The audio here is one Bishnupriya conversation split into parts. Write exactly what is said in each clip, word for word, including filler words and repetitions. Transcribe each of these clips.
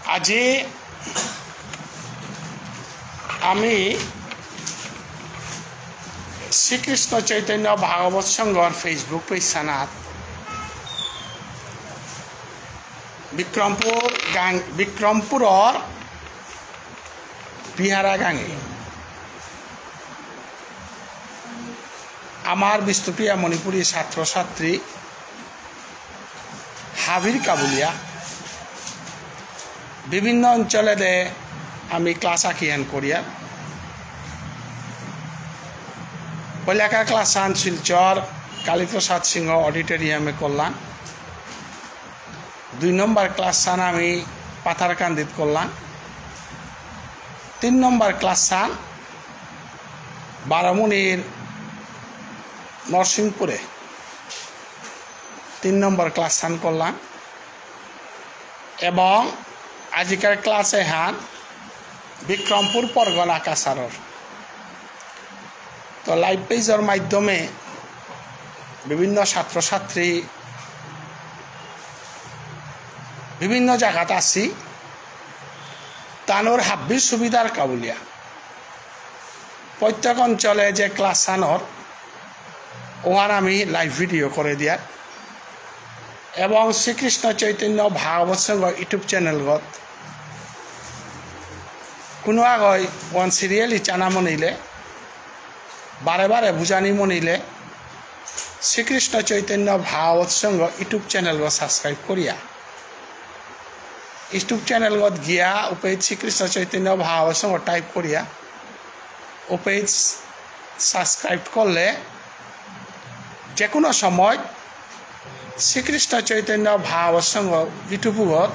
আজি আমি শ্রীকৃষ্ণ চৈতন্য ভাগবত সংঘর Facebook পেজ সানাত বিক্রমপুর গাং-, বিক্রমপুরর বিহারা গাঙে আমার বিষ্ণুপ্রিয়া মণিপুরী ছাত্রছাত্রী হাবির কাবুলিয়া বিভিন্ন অঞ্চলেদে আমি ক্লাস আকিহান করিয়া। পয়লাকার ক্লাস হান শিলচর কালীপ্রসাদ সিংহ অডিটোরিয়ামে করলাম। দুই নম্বর ক্লাস হান আমি পাথারকান্দিত করলাম। তিন নম্বর ক্লাস হান বারমুনির নরসিংপুরে তিন নম্বর ক্লাস হান করলাম। এবং আজিকার ক্লাস এহান বিক্রমপুর পরগনা কাছাড়র। তো লাইভ পেজর মাধ্যমে বিভিন্ন ছাত্রছাত্রী বিভিন্ন জায়গাত আছি, তানুর হাব্বির সুবিধার কাবুলিয়া প্রত্যেক অঞ্চলে যে ক্লাস আনর, ওহান আমি লাইভ ভিডিও করে দিয়ার। এবং শ্রীকৃষ্ণ চৈতন্য ভাগবত সংঘ YouTube চ্যানেলগত কোনো আগই ওয়ান সিরিয়ালি চানা মনিলে, বারে বারে বুঝানি মনিলে, শ্রীকৃষ্ণ চৈতন্য ভাগবত সংঘ YouTube চ্যানেলগত সাবস্ক্রাইব করিয়া, YouTube চ্যানেলগত গিয়া উপেজ শ্রীকৃষ্ণ চৈতন্য ভাগবত সংঘ টাইপ করিয়া উপেজ সাবস্ক্রাইব করলে যে কোনো সময় শ্রীকৃষ্ণ চৈতন্য ভাগবত সংঘ YouTubeগত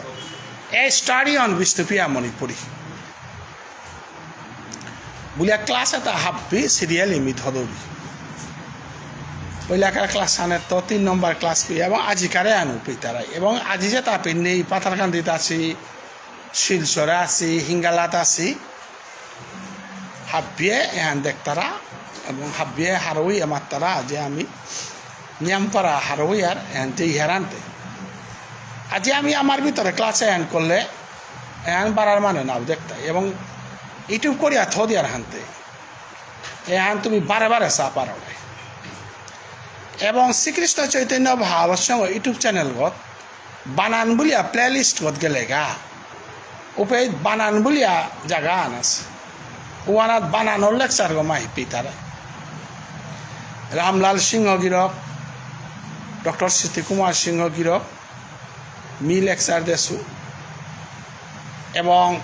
এ স্টাডি অন বিষ্ণুপ্রিয়া মণিপুরী বুলিয়া ক্লাস এটা হাব্বি সিরিয়াল ইমিত হদৌরি। পয়লাকার ক্লাস আনে তো তিন নম্বর ক্লাস পি এবং আজিকারে আনু পিতারাই। এবং আজি যে তাপি নেই, পাথারকান্দিত আছি, শিলচরে আছি, হিঙ্গালাত আছি, হাব্বিয়ে এহান দেখতারা এবং হাব্বিয়ে হারৌই এমাত্তারা যে আমি নিয়াম করা হারৌই আর এহান যে ইহারান্তে। আজি আমি আমার ভিতরে ক্লাস এহান করলে এহান বাড়ার মানে নাও দেখতাই এবং YouTube করিয়া থ দিয়ার হানতে। এহান তুমি বারে বারে চা পারো নাই। এবং শ্রীকৃষ্ণ চৈতন্য ভাগবত সংঘ YouTube চ্যানেলগত বানান বুলিয়া প্লেলিস্টগত গেলেগা। উপেই বানান বুলিয়া জাগা আন আছে। ওয়ানাত বানানর লেকচারগ মাহি পিতারে। রামলাল সিংহ গিরক, ডক্টর স্মৃতি কুমার সিংহ গিরক, মি লেকচার দেসু। এবং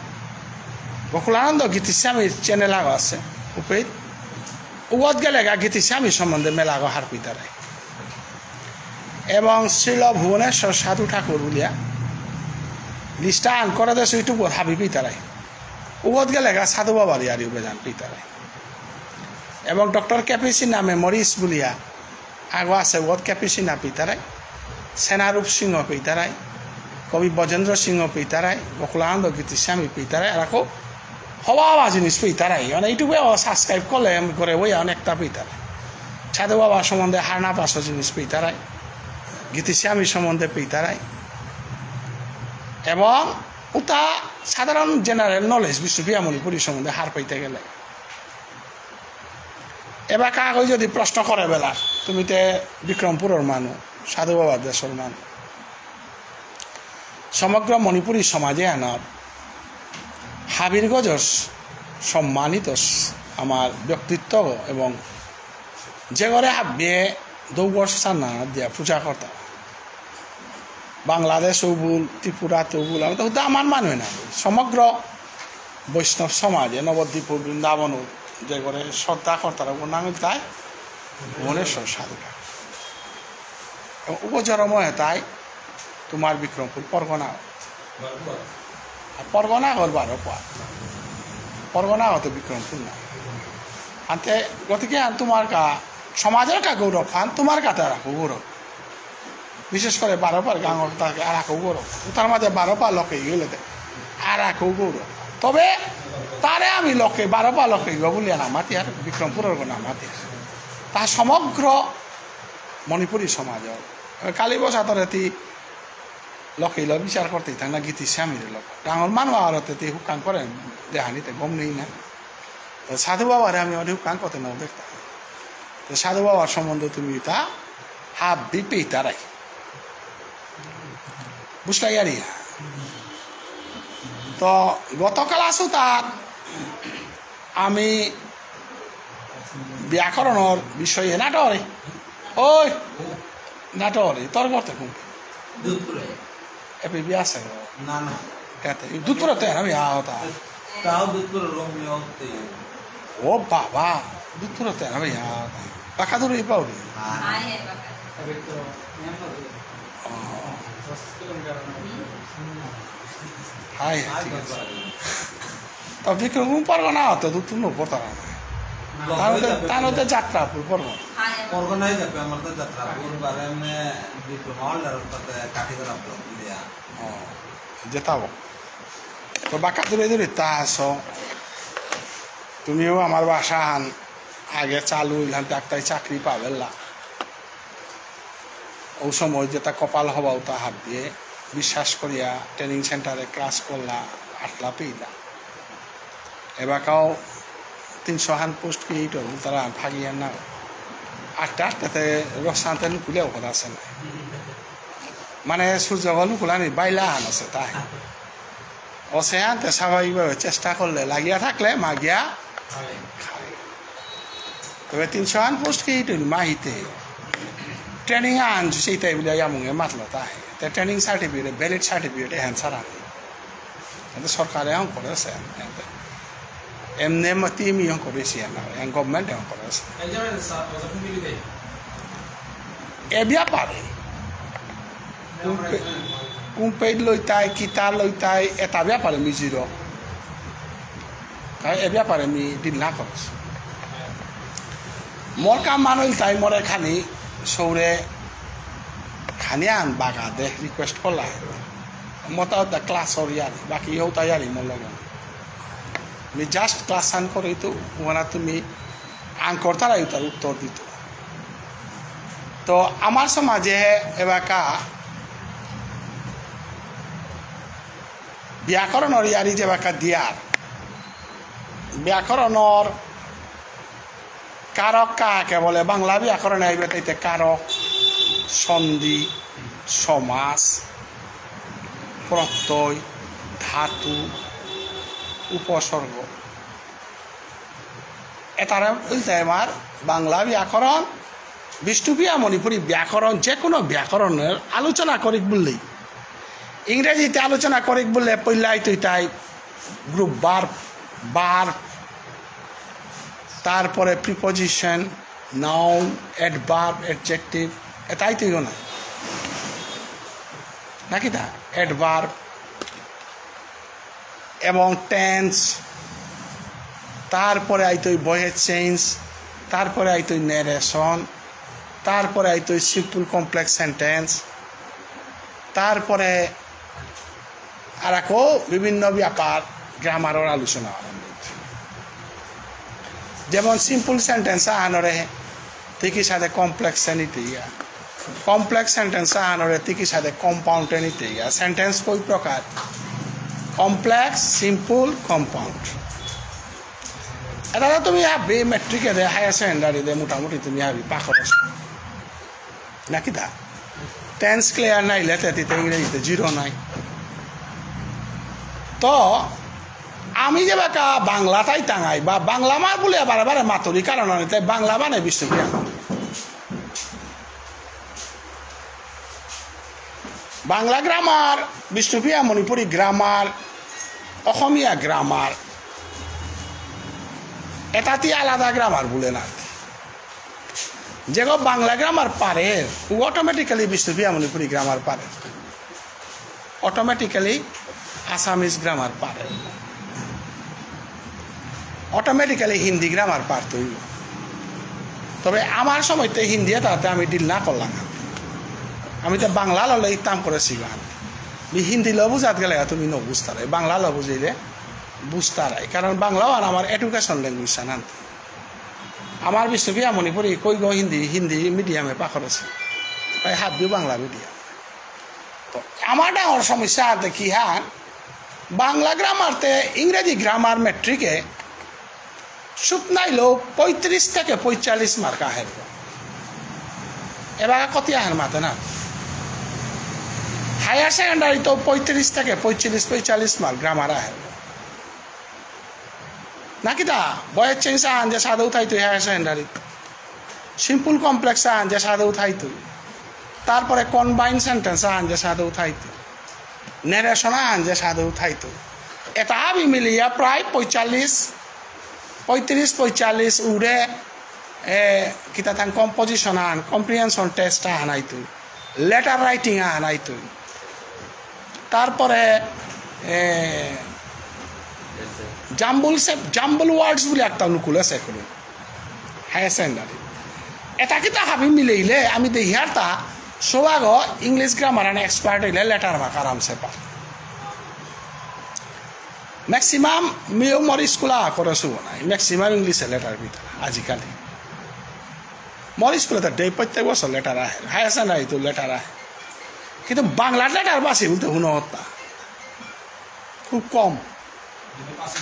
গোকুলানন্দ গীতিস্বামীর চ্যানেল আগ আছে, উপেই। উগত গেলেগা গীতিস্বামী সম্বন্ধে মেলাগ হার পিতারে। এবং শ্রীল ভুবনেশ্বর সাধু ঠাকুর বুলিয়া লিস্টটা আন করে দেসু, YouTube হাবি পিতারে। উগত গেলেগা সাধু বাবার ইয়ারি উবেজান পিতারে। এবং ডক্টর কে পি সিনহা মেমোরিজ বুলিয়া আগ আছে, উগত কে পি সিনহা পিতারে, সেনারূপ সিংহ পিতারে, কবি ব্রজেন্দ্র সিংহ পিতারে, গোকুলানন্দ গীতিস্বামী পিতারে, আর আকো হবা হবা জিনিস পিতারে। মানে YouTube-এ সাবস্ক্রাইব করলে আমি করে ওই অনেকটা পিতারে। সাধু বাবা সম্বন্ধে হারনা পাঁচশো জিনিস পিতারে, গীতিস্বামী সম্বন্ধে পিতারে। এবং উতা সাধারণ জেনারেল নলেজ বিষ্ণুপ্রিয়া মণিপুরী সম্বন্ধে হার পাইতে গেলে। এবার কাগজ যদি প্রশ্ন করে বেলা, তুমি তে বিক্রমপুরর মানু, সাধু বাবা দেশর মানু, সমগ্র মণিপুরী সমাজে আনার হাবির গজর সম্মানিত আমার ব্যক্তিত্ব এবং যে ঘরে হাবিয়ে দৌগর সানা দিয়া পূজা করতা। বাংলাদেশ বুল, ত্রিপুরা তো বুল, আমি তো হুদা আমার মানু না। সমগ্র বৈষ্ণব সমাজে নবদ্বীপ বৃন্দাবন যে করে শ্রদ্ধা করতারা, ওর নাম তাই ভুবনেশ্বর সাধু ঠাকুর। এবং উপজরম হয় তাই তোমার বিক্রমপুর পরগনা। আর পরগনা হল বারো পার। পরগনা হতে বিক্রমপুর না। আনতে গতিকে আন তোমার কা, সমাজর কা গৌরব আন তোমার কাতে রাখো গৌরব। বিশেষ করে বারো পার গাঙর তাকে আর আকো গৌরব। তার মাঝে বারো পার লোকে গেলে দে। আর আকো গৌরব। তবে তারে আমি লোকে, বারো পার লোকে গো বুলিয়া না মাতিয়ার, বিক্রমপুরর গো না মাতিয়ার। তা সমগ্র মণিপুরী সমাজর কালী প্রসাদরে তি লকেইল বিচার করতে থাক না, গীতিস্বামীরে লক। ডাঙর মানু আরতে তি হুকাং করে দেহানিতে গম নেই না। তো সাধু বাবারে আমি অনেক হুকাং করতে নাও দেখতাম। তো সাধু বাবার সম্বন্ধে তুমি তা হাব্বি পেইতারাই। বুঝলাই আরিয়া? তো গতকাল আসু তার আমি ব্যাকরণর বিষয়ে নাটরে। ওই, নাটরে, তোর ঘর থেকে। দুধপুরে। এপি বিয়া আছে গো। না, না। এতে, দুধপুরে তো আমি আহতা। তাও দুধপুরে রোমিও তে। ও বাবা, দুধপুরে তো আমি আহতা। বাঁকাদুরে পাউরি। হ্যাঁ। হ্যাঁ, হ্যাঁ, বাঁকাদুরে। ও। দশ কিলোমিটার। হ্যাঁ, হ্যাঁ, ঠিক আছে। তো বিক্রমপুর পরগনা হতো, তো তুমি পড়তারা না। তাহলে তো, তাহলে তো যাত্রাপুর পরগনা। পরগনাই যাবে, আমার তো যাত্রাপুর, বারে এমনি diploma holder তাতে কাঠিগড়া block দিয়া। ও, যেতাব। তো বাঁকাদুরে দূরে তা আসো। তুমিও আমার ভাষা হান আগে চালু হইলাম, তো একটাই চাকরি পাবেলা। ও সময় যেটা কপাল হবা ওটা হাত দিয়ে বিশ্বাস করিয়া ট্রেনিং সেন্টারে ক্লাস করলা, আটলা পেইলা। এবাকাও তিনশো হান পোস্ট ক্রিয়েট হল, তারা ভাগিয়া না। আটটা আটটাতে রসান্তে নুকুলেও কথা আছে না। মানে সূর্য নুকুলানি বাইলা হান আছে তাই। অসে আনতে স্বাভাবিকভাবে চেষ্টা করলে, লাগিয়া থাকলে মাগিয়া খায়। তবে তিনশো আন পোস্ট কি ইটুন মাহিতে ট্রেনিং আন সেইটাই বলে ইয়ামুঙে মাতলো তাই। তে ট্রেনিং সার্টিফিকেট, ভ্যালিড সার্টিফিকেট এহান সারা। এতে সরকারে হং করেছে, এতে এমনি মতি মি হং করেছি না, এম গভর্নমেন্ট হং করেছে। এ ব্যাপারে কুম্পে-, কুম্পেইত লইতাই, কিতা লইতাই, এটা ব্যাপারে মি জিরো। কারণ এ ব্যাপারে মি ডিল না করছি। মোর কাম মানুষ তাই মোরে খানি সৌরে খানি আন বাগা দে রিকোয়েস্ট করলা। মতা দা ক্লাস অর ইয়ারি, বাকি ইয়েও তা ইয়ারি মোর লগে। মি জাস্ট ক্লাস আন করে তো, ওনা তুমি আন করতারা ইতার উত্তর দিত। তো আমার সমাজে এবাকা ব্যাকরণর ইয়ারি যেবাকা দিয়ার, ব্যাকরণর কারক কাকে বলে? বাংলা ব্যাকরণে আইবে তাইতে কারক, সন্ধি, সমাস, প্রত্যয়, ধাতু, উপসর্গ। এতারে বলতে আমার বাংলা ব্যাকরণ, বিষ্ণুপ্রিয়া মণিপুরী ব্যাকরণ, যে কোনো ব্যাকরণের আলোচনা করিক বললেই, ইংরেজিতে আলোচনা করিক বললে পইলাই তুই তাই গ্রুপ ভার্ব, ভার্ব, তারপরে প্রিপোজিশন, নাউন, অ্যাডভার্ব, অ্যাডজেক্টিভ, এতাই তুইও না। নাকি তা? অ্যাডভার্ব এবং টেন্স, তারপরে আইতই ভয়েস চেঞ্জ, তারপরে আইতই ন্যারেশন, তারপরে আইতই সিম্পল কমপ্লেক্স সেন্টেন্স, তারপরে আর আকো বিভিন্ন ব্যাপার গ্রামারর আলোচনা। যেমন সিম্পল সেন্টেন্স আহানরে তিকি সাথে কমপ্লেক্স নিতে গিয়া, কমপ্লেক্স সেন্টেন্স আহানরে তিকি সাথে কম্পাউন্ড নিতে গিয়া। সেন্টেন্স কই প্রকার? Complex, simple, compound. এটা তো তুমি হাবি মেট্রিকে দে, হায়ার সেকেন্ডারি দে, মোটামুটি তুমি হাবি পাকর। নাকি তা? টেন্স ক্লিয়ার নাইলে তে তিতে ইংরেজিতে জিরো নাই। তো আমি যে বাকা বাংলা তাই টাঙাই বা বাংলা মার বলে বারে বারে মাতুরি কারণ আমি তাই বাংলা মানে বিষ্ণুপ্রিয়া। বাংলা গ্রামার, বিষ্ণুপ্রিয়া মণিপুরী গ্রামার, অসমীয়া গ্রামার, এটাতে আলাদা গ্রামার বলে না। যেগো বাংলা গ্রামার পারে, ও অটোমেটিক্যালি বিষ্ণুপ্রিয়া মণিপুরী গ্রামার পারে, অটোমেটিক্যালি আসামিজ গ্রামার পারে, অটোমেটিক্যালি হিন্দি গ্রামার পারতই। তবে আমার সময়তে হিন্দি এটাতে আমি ডিল না করলাম। আমি তো বাংলা ললে ইতাম করেছি গান। মি হিন্দি লো বুঝাত গেলে তুমি ন বুঝতারে, বাংলা লো বুঝাইলে বুঝতারাই। কারণ বাংলাও আর আমার এডুকেশন ল্যাঙ্গুয়েজ সানান। আমার বিষ্ণুপ্রিয়া মণিপুরী কই গো হিন্দি, হিন্দি মিডিয়ামে পাকরেছি। তাই হাবিও বাংলা মিডিয়াম। তো আমার ডাঙর সমস্যা হাতে কি হান, বাংলা গ্রামারতে ইংরেজি গ্রামার মেট্রিকে সুপ নাইলেও পঁয়ত্রিশ থেকে পঁয়তাল্লিশ মার্ক আহের। এবার কত আহের মাতে না? হায়ার সেকেন্ডারি তো পঁয়ত্রিশ থেকে পঁয়তাল্লিশ, পঁয়তাল্লিশ মার্ক গ্রামার আহের। নাকি তা বয়ের চেঞ্জ আহান যে সাধু থাইতই হায়ার সেকেন্ডারি, সিম্পল কমপ্লেক্স আহান যে সাধু থাইতই, তারপরে কম্বাইন সেন্টেন্স আহান যে সাধু থাইতই, ন্যারেশন আহান যে সাধু থাইতই, এটা হাবি মিলিয়া প্রায় পঁয়তাল্লিশ, পঁয়ত্রিশ, পঁয়তাল্লিশ উড়ে। এ, কিতা থাং কম্পোজিশন আহান, কম্প্রিহেনশন টেস্ট আহান আইতই, লেটার রাইটিং আহান আইতই, তারপরে এ, জাম্বল সে জাম্বল ওয়ার্ডস বলে একটা অনুকূল আছে এখন। হায়ার সেকেন্ডারি এটা কিতা হাবি মিলেইলে আমি দেখিয়ার তা সোয়াগ ইংলিশ গ্রামার আন এক্সপার্ট হইলে লেটার মার্ক আরামসে পার। ম্যাক্সিমাম মিও মোর স্কুল আ করে শুভ নাই, ম্যাক্সিমাম ইংলিশে লেটার বিতা আজিকালি। মোর স্কুলে তো ডে প্রত্যেক বছর লেটার আহে, হায়ার সেকেন্ডারি তো লেটার আহে, কিন্তু বাংলার লেটার বাসি বলতে হুনো হত্যা খুব কম।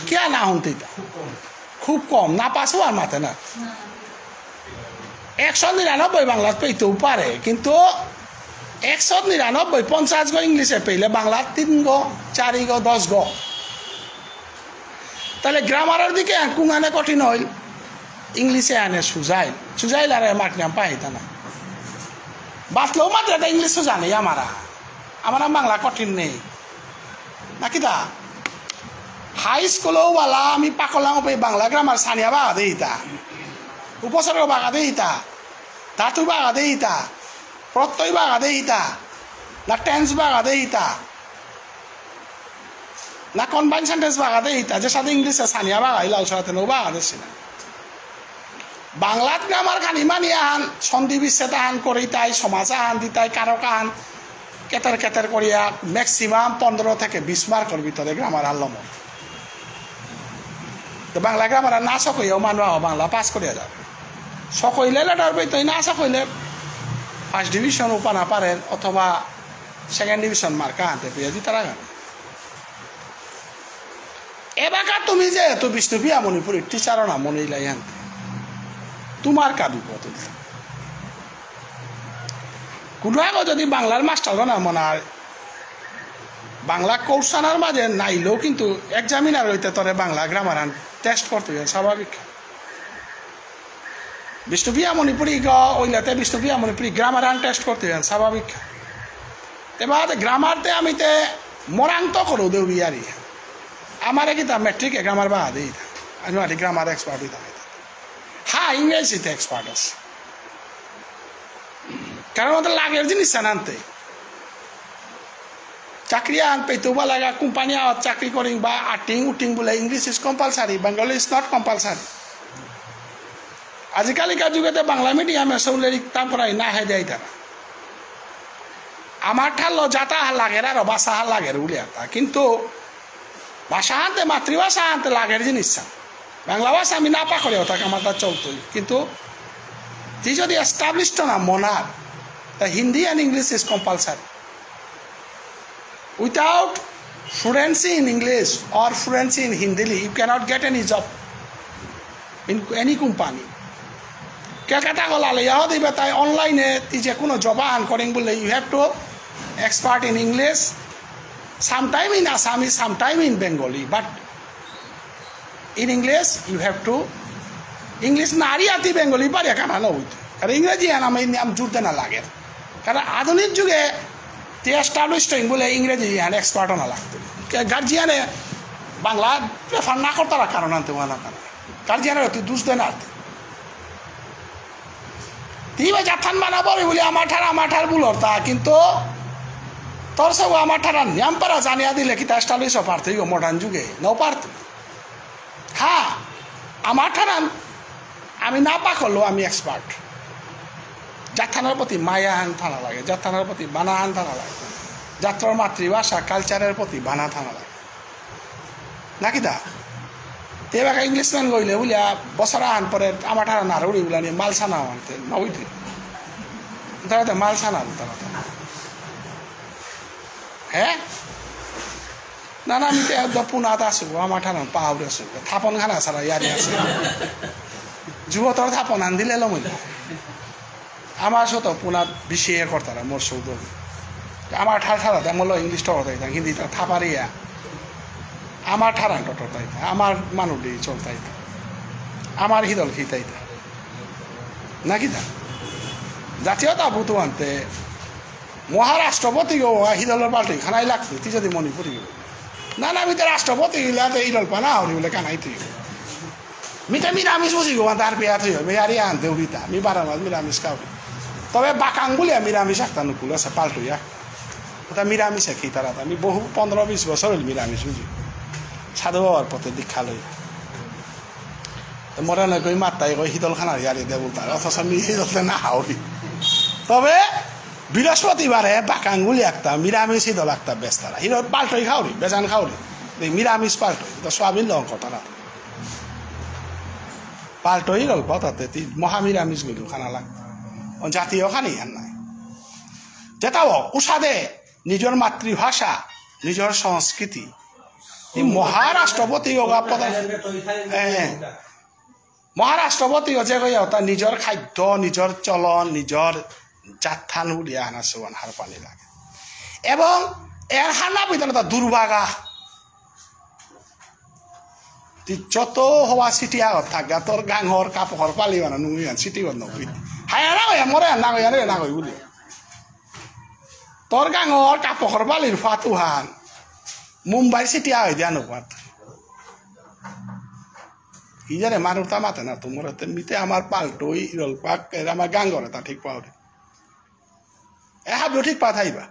কিয়া না হুনতে ইতা? খুব কম, না পাসও আর মাতে না। একশো নিরানব্বই বাংলাত পেইতেও পারে, কিন্তু একশো নিরানব্বই, পঞ্চাশ গো ইংলিশে পেইলে বাংলাত তিন গো, চারি গো, দশ গো। তাহলে গ্রামারের দিকে কুঙানে কঠিন হইল, ইংলিশে আনে সুজাইল, সুজাইল আর মাঠ নাম পাইতা না। বাতলেও মাত্র ইংলিশ সুজা নেই আমারা, আমারা বাংলা কঠিন নেই। নাকি তা? হাই স্কুলেও বালা আমি পাকলাম ওপে বাংলা গ্রামার সানিয়া বাগা দেইতা, উপসর্গ বাগা দেইতা, ধাতু বাগা দেইতা, প্রত্যয় বাগা দেইতা, না টেন্স বাগা দেইতা, না কম্বাইন সেন্টেন্স বাগা দেইতা, যে সাথে ইংলিশে সানিয়া বাগা ইলাও সাথে নো বাগা দেসি না। বাংলাত গ্রামার খানি মানি আহান, সন্ধি বিচ্ছেদ আহান করিতাই, সমাস আহান দিতাই, কারক আহান, কেতার কেতার করিয়া ম্যাক্সিমাম পনেরো থেকে বিশ মার্কর ভিতরে গ্রামার আনলম। তো বাংলা গ্রামার না সকইয়াও মানু আহ বাংলা পাস করিয়া যাবে। সকইলে লেটার পেইতই, না সকইলে ফার্স্ট ডিভিশন উপা না পারেন অথবা সেকেন্ড ডিভিশন মার্ক আনতে পেয়ে দিতারা গান। এবাকা তুমি যে এত বিষ্ণুপ্রিয়া মণিপুরী টিচার না মনে ইলাই আনতে, তোমার কা বিপদ হইল? কোনো আগো যদি বাংলার মাস্টার না মনার, বাংলা কোর্স আনার মাঝে নাইলেও কিন্তু এক্সামিনার হইতে তোরে বাংলা গ্রামার আন টেস্ট করতে হবে, স্বাভাবিক। বিষ্ণুপ্রিয়া মণিপুরী গ-, ওইলাতে বিষ্ণুপ্রিয়া মণিপুরী গ্রামার আন টেস্ট করতে হবে, স্বাভাবিক। তে বাদে গ্রামার তে আমি তে মোরাং তো করো দেউরি আরি। আমারে কিতা মেট্রিকে গ্রামার বাদে ইতা। আমি আরি গ্রামার এক্সপার্ট হইতাম ইতা। হ্যাঁ, ইংরেজিতে এক্সপার্ট আছে। কারণ ওদের লাগের জিনিস জানানতে। চাকরি আন পেইতে বা লাগা, কোম্পানি আওয়াত চাকরি করিং বা আটিং উটিং বলে English is compulsory, Bengali is not compulsory। আজিকালিকার যুগেতে বাংলা মিডিয়ামে সৌলেরিক তাম করাই না হে দেয় তারা। আমার ঠারলো জাতা হা লাগের আর ভাষা হা লাগের উলিয়াতা। কিন্তু ভাষা আনতে, মাতৃভাষা আনতে লাগের জিনিস। বাংলা ভাষা আমি না পাকরে ওটাকে আমার তা চলতই। কিন্তু তুই যদি এস্টাবলিশড না মনার, তা Hindi and English is compulsory। Without fluency in English or fluency in Hindi, you cannot get any job in any company। Calcutta গলালে ইয়াহ দিবে তাই অনলাইনে তুই যে কোনো জব আন করিং বললে you have to expert in English, sometime in Assamese, sometime in Bengali, but in English you have to, English নারী আতি Bengali পারিয়া কানা না হইতো। কারণ ইংরেজি আন আমি, আমি জোর দেনা লাগে। কারণ আধুনিক যুগে তুই এস্টাবলিশড হইং বলে ইংরেজি আন এক্সপার্ট হনা লাগতো। গার্জিয়ানে বাংলা প্রেফার না করতারা কারণ আনতে হওয়া না কারণ। গার্জিয়ানের তুই দুষ দেনা আনতে। তুই বা জাতহান বানাবো বলে আমার ঠার, আমার ঠার বুলর তা, কিন্তু তোর সব আমার ঠার নিয়াম পারা জানিয়া দিলে কি তা এস্টাবলিশ পারতে, ইগো মডার্ন যুগে নাও পারতে। হ্যাঁ, আমার ঠার আমি না পাকলো, আমি এক্সপার্ট। জাতহানর প্রতি মায়া আন থানা লাগে, জাতহানর প্রতি বানা আন থানা লাগে, জাতর মাতৃভাষা কালচারের প্রতি বানা থানা লাগে। নাকি দা? তে বাকা ইংলিশম্যান গইলে বুলিয়া বছর আন পরে আমার ঠার নারুড়ি বুলানি মালসানা আনতে, না বুঝলি? তারা তো মাল সানা বুলতারা তো। হ্যাঁ? না, না, আমি তো একদম পুনাত আসু, আমার ঠারহান পাহাড়ে আসু। থাপন খানা সারা ইয়ারি আসু। যুবতর থাপন আন দিলে লমইলা। আমার সাথে পুনাত বিশে করতারা মোর সৌদ। আমার ঠার ঠারা দে মোর ইংলিশ ঠার তাই, হিন্দি তা থাপারিয়া। আমার ঠারান টটর তাই, আমার মানুষ দিয়ে চলতাই। আমার হিদল খিতাই। নাকি তা? জাতীয়তা বুতু আনতে মহারাষ্ট্রপতি গো, হিদলর পাল্টি খানাই লাগতো, তুই যদি মণিপুরি গো। না, না, আমি তো রাষ্ট্রপতি হইলে তো ইদল পানা হরি বলে কানাই তুই। মি তো নিরামিষ বুঝি গো, তার পেয়া তুই, মি আর ইয়ান দেউরিতা, মি বারো মাস নিরামিষ খাও। তবে বাকাং বলে নিরামিষ একটা নুকুল আছে, পাল্টু এক। ওটা নিরামিষ খেয়ে তারা, আমি বহু পনেরো বিশ বছর হইল নিরামিষ বুঝি। সাধু বাবার পথে দীক্ষা লই। তো মরে নয় কই মাত্তাই কই হিদল খানার ইয়ারি দে বলতাম, অথচ আমি হিদলতে না হই। তবে বৃহস্পতিবারে বাকাং বলে একটা নিরামিষ হিদল একটা বেচতারা। হিদল পাল্টই খাওরি, বেজান খাওরি। এই নিরামিষ পাল্টই, তো সোয়াবিন লং কটারা। পাল্টই গল্প তাতে তি মহানিরামিষ গুলো খানা লাগতো। ও জাতীয় খানি আর নাই। যেটাও উষাদে নিজর মাতৃভাষা, নিজর সংস্কৃতি, এই মহারাষ্ট্রপতি যোগা পদ-, এ, মহারাষ্ট্রপতি যে কইয়া ওটা নিজর খাদ্য, নিজর চলন, নিজর জাতহান উলিয়া হানা সুবান হারপানি লাগে। এবং এর হানা পিতানো তা দুর্ভাগা। তি যত হওয়া সিটি আগত থাকা, তোর গাঙর কাপড় পালি বানা নুই আন সিটি বন্ধ হই। হায় না কইয়া, মরে না কইয়া, রে না কই বুলি। তোর গাঙর কাপড় পালির ফাতু হান। মুম্বাই সিটি আগে দিয়া নুকুয়াত। ইজারে মানুষ তা মাতে না, তোমার হাতে মিতে আমার পাল্টই, ইরল পাক, এর আমার গাঙরে তা ঠিক পাওরে। এ হাবিও ঠিক পা থাইবা।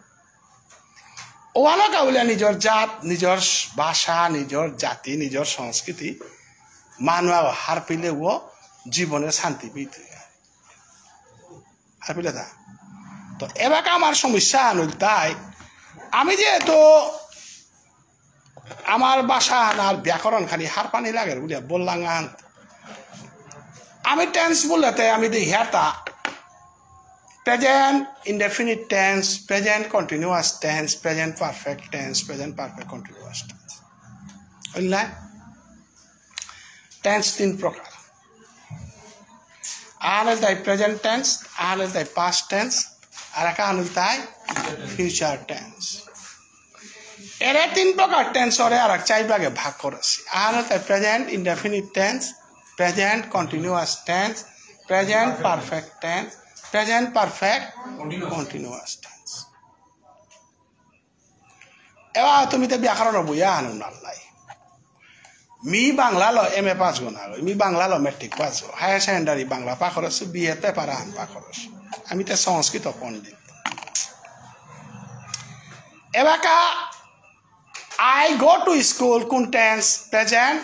ওয়ানো কাউলিয়া নিজর জাত, নিজর ভাষা, নিজর জাতি, নিজর সংস্কৃতি, মানুয়া হারপিলে ও জীবনে শান্তি পেতে। হারপিলে তা। তো এবাকা আমার সমস্যা আনল তাই, আমি যেহেতু আমার ভাষা আর ব্যাকরণ খালি হারপানি লাগে বুলিয়া বললাম আন। আমি টেন্স বললে তে আমি দেখি Harta present indefinite tense, present continuous tense, present perfect tense, present perfect continuous tense। বুঝলে? টেন্স তিন প্রকার। আহান হইল তাই প্রেজেন্ট টেন্স, আহান হইল তাই পাস্ট টেন্স, আর এক আহান হইল তাই ফিউচার টেন্স। এরে তিন প্রকার টেন্স ওরে আর এক চার ভাগে ভাগ করেছি। আহান হইল তাই present indefinite tense, present continuous tense, present perfect tense, present perfect continuous tense. এবার তুমি তো ব্যাকরণ বইয়া আনো নালাই। মি বাংলা লো এম এ পাস গো না গো, মি বাংলা লো মেট্রিক পাস গো, হায়ার সেকেন্ডারি বাংলা পাকরস, বি এ পেপার আন পাকরস। আমি তো সংস্কৃত পণ্ডিত। এবাকা I go to school কোন টেন্স? প্রেজেন্ট।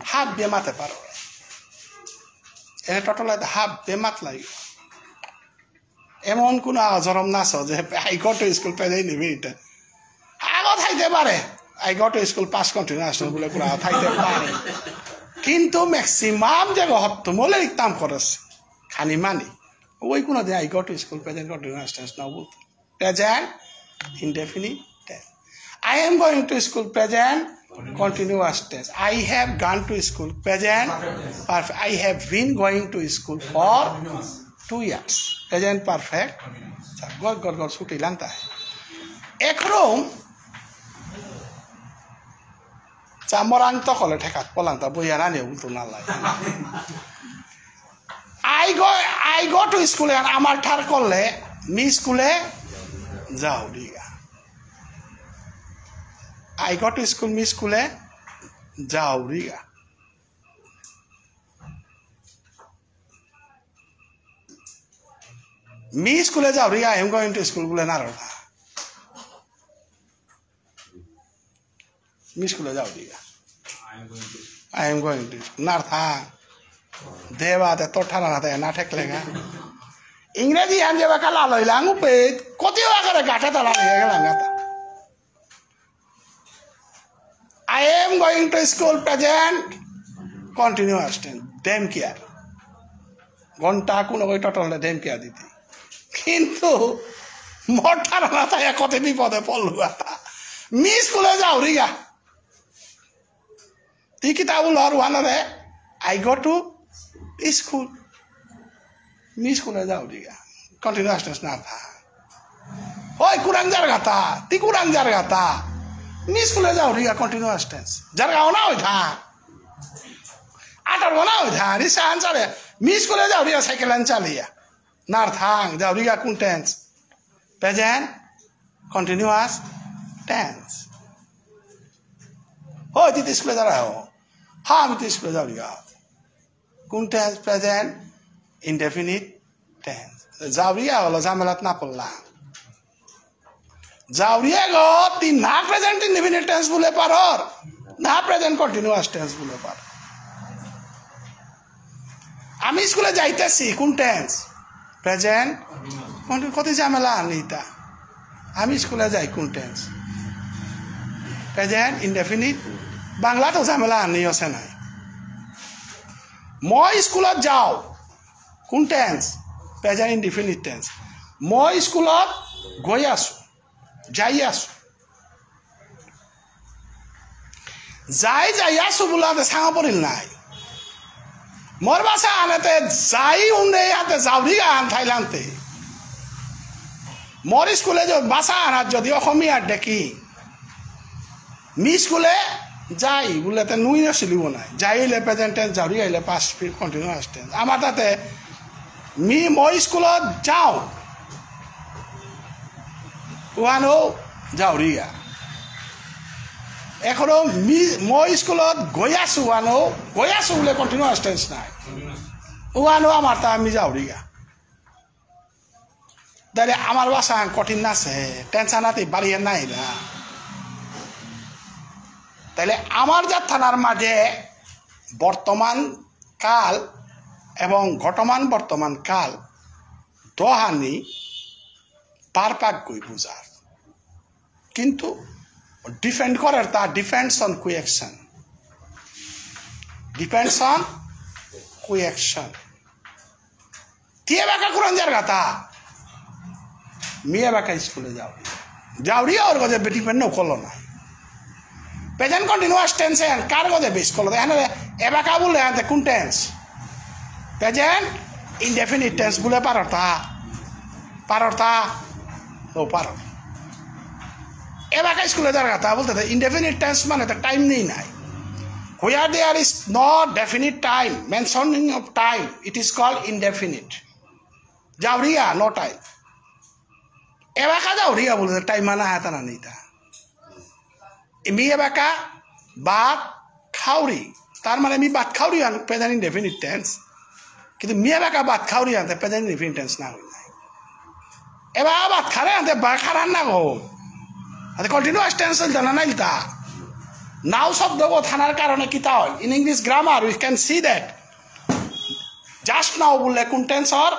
হাফ বে মাতে পারো। এ টোটাল হাফ বে মাত লাগে। এমন কোনো আজরম না আছে যে I go to school পেলেই নিবি এটা। আগো থাইতে পারে। I go to school past continuous বলে কোনো থাইতে পারে। কিন্তু ম্যাক্সিমাম যে হত্তমলে ইকতাম করেছে। খানি মানি। ওই কোনো দিন I go to school present continuous tense না বলতো। Present indefinite tense. I am going to school present continuous tense. I have gone to school present perfect. I have been going to school for two years. Present perfect. God god god ছুটি লাংতা। একরম চামরাং তকলে ঠেকাত পলাংতা বইয়া নানি উল্টো না লাগে। I go, I go to school, আর আমার ঠার করলে মি স্কুলে যাওরিগা। I go to school, me স্কুলে যাওরিগা। মি স্কুলে যাওরিগা, I am going to school বুলে না রোগা। মি স্কুলে যাওরিগা। I am going to school. নার থা। দেবা তে তো ঠারা না তে না ঠেকলেগা। ইংরেজি হান যেবাকা লালইলাং উপে, কতিও আকারে গাঠে তালা নিয়ে গেলাম গাতা। I am going to school present continuous tense. Dem care. ঘন্টা কোনো ওই টোটাল দেম কে দিতি। কিন্তু মোর ধারণা তাই কত বিপদে পড়লু আতা। মি স্কুলে যাওরিগা। তি কিতা বুলর ওহানরে, I go to school। Me স্কুলে যাওরিগা। Continuous tense না থা। ওই কুরাং যারগাতা, তি কুরাং যারগাতা। মি স্কুলে যাওরিগা continuous tense। যারগা ওনা ওই থা। আটার ওনা ওই থা, রিক্সা আন চালে। মি স্কুলে যাওরিগা সাইকেল আন চালিয়া। নারথাং, যাওরিগা কোন tense? Present continuous tense। ওই তি স্কুলে যারা হো। হ্যাঁ, আমি তো স্কুলে যাওরিগা। কোন tense? Present indefinite tense। যাওরিগা হলো ঝামেলাত না পড়লা। যাওরিগা গো, তি না present indefinite tense বুলে পারর, না present continuous tense বুলে পারর। আমি স্কুলে যাইতেছি, কোন tense? Present। কোন, কত ঝামেলা আনিতা? আমি স্কুলে যাই, কোন tense? Present indefinite। বাংলা তো ঝামেলা আনি আছে নাই। মই স্কুলত যাও, কোন tense? Present indefinite tense। মই স্কুলত গৈ আছো, যাই আছো। যাই যাই আছো বুলাতে সাঙা পড়িল নাই। মোর ভাষা আনাতে যাই উন্ডে আতে যাওরিগা আন থাইলান্তে। মোর স্কুলে যে ভাষা আনাত যদি অসমীয়া দেখি, মি স্কুলে যাই বুলতে নুই না সিলিব নাই। যাই ইলে present tense, যাওরিগা ইলে past continuous tense। আমার তাতে মি মই স্কুলত যাও। ওহানো যাওরিগা। এখনো মি, মই স্কুলত গৈ আছো, ওহানো গৈ আছো বুলে continuous tense নাই। ওহানো আমার তা আমি যাওরিগা। তাহলে আমার ভাষা কঠিন আছে, tense আনাতে বাড়িয়ে নাই না। তাহলে আমার যা থানার মাঝে বর্তমান কাল এবং ঘটমান বর্তমান কাল দহানি পারপাক গই বুঝার। কিন্তু depend করের তা depends on কি action। Depends on কি action। তি এবাকা কুরাং যারগাতা। মি এবাকা স্কুলে যাওরি। যাওরি ওর গজে depend না করলো না। Present continuous tense এ কার গজে base করলো। এখানে এবাকা বুলে আনতে কোন tense? Present indefinite tense বুলে পারতা। পারতা। ও পারো। এবাকা স্কুলে যারগাতা বুলতে তো indefinite tense মানে তো time নেই নাই। Where there is no definite time, mentioning of time, it is called indefinite। যাওরিগা, no time। এবাকা যাওরিগা বুলতে time মানে হাতা না নিতা। মি এবাকা ভাত খাওরি। তার মানে মি ভাত খাওরি আন present indefinite tense। কিন্তু মি এবাকা ভাত খাওরি আনতে present indefinite tense না হই নাই। এবার ভাত খারে আনতে বা খারান না গো। আতে continuous tense হইল না নাইলতা। Now শব্দ গো থানার কারণে কিতা হয়? In English grammar we can see that just now বুললে কোন tense or?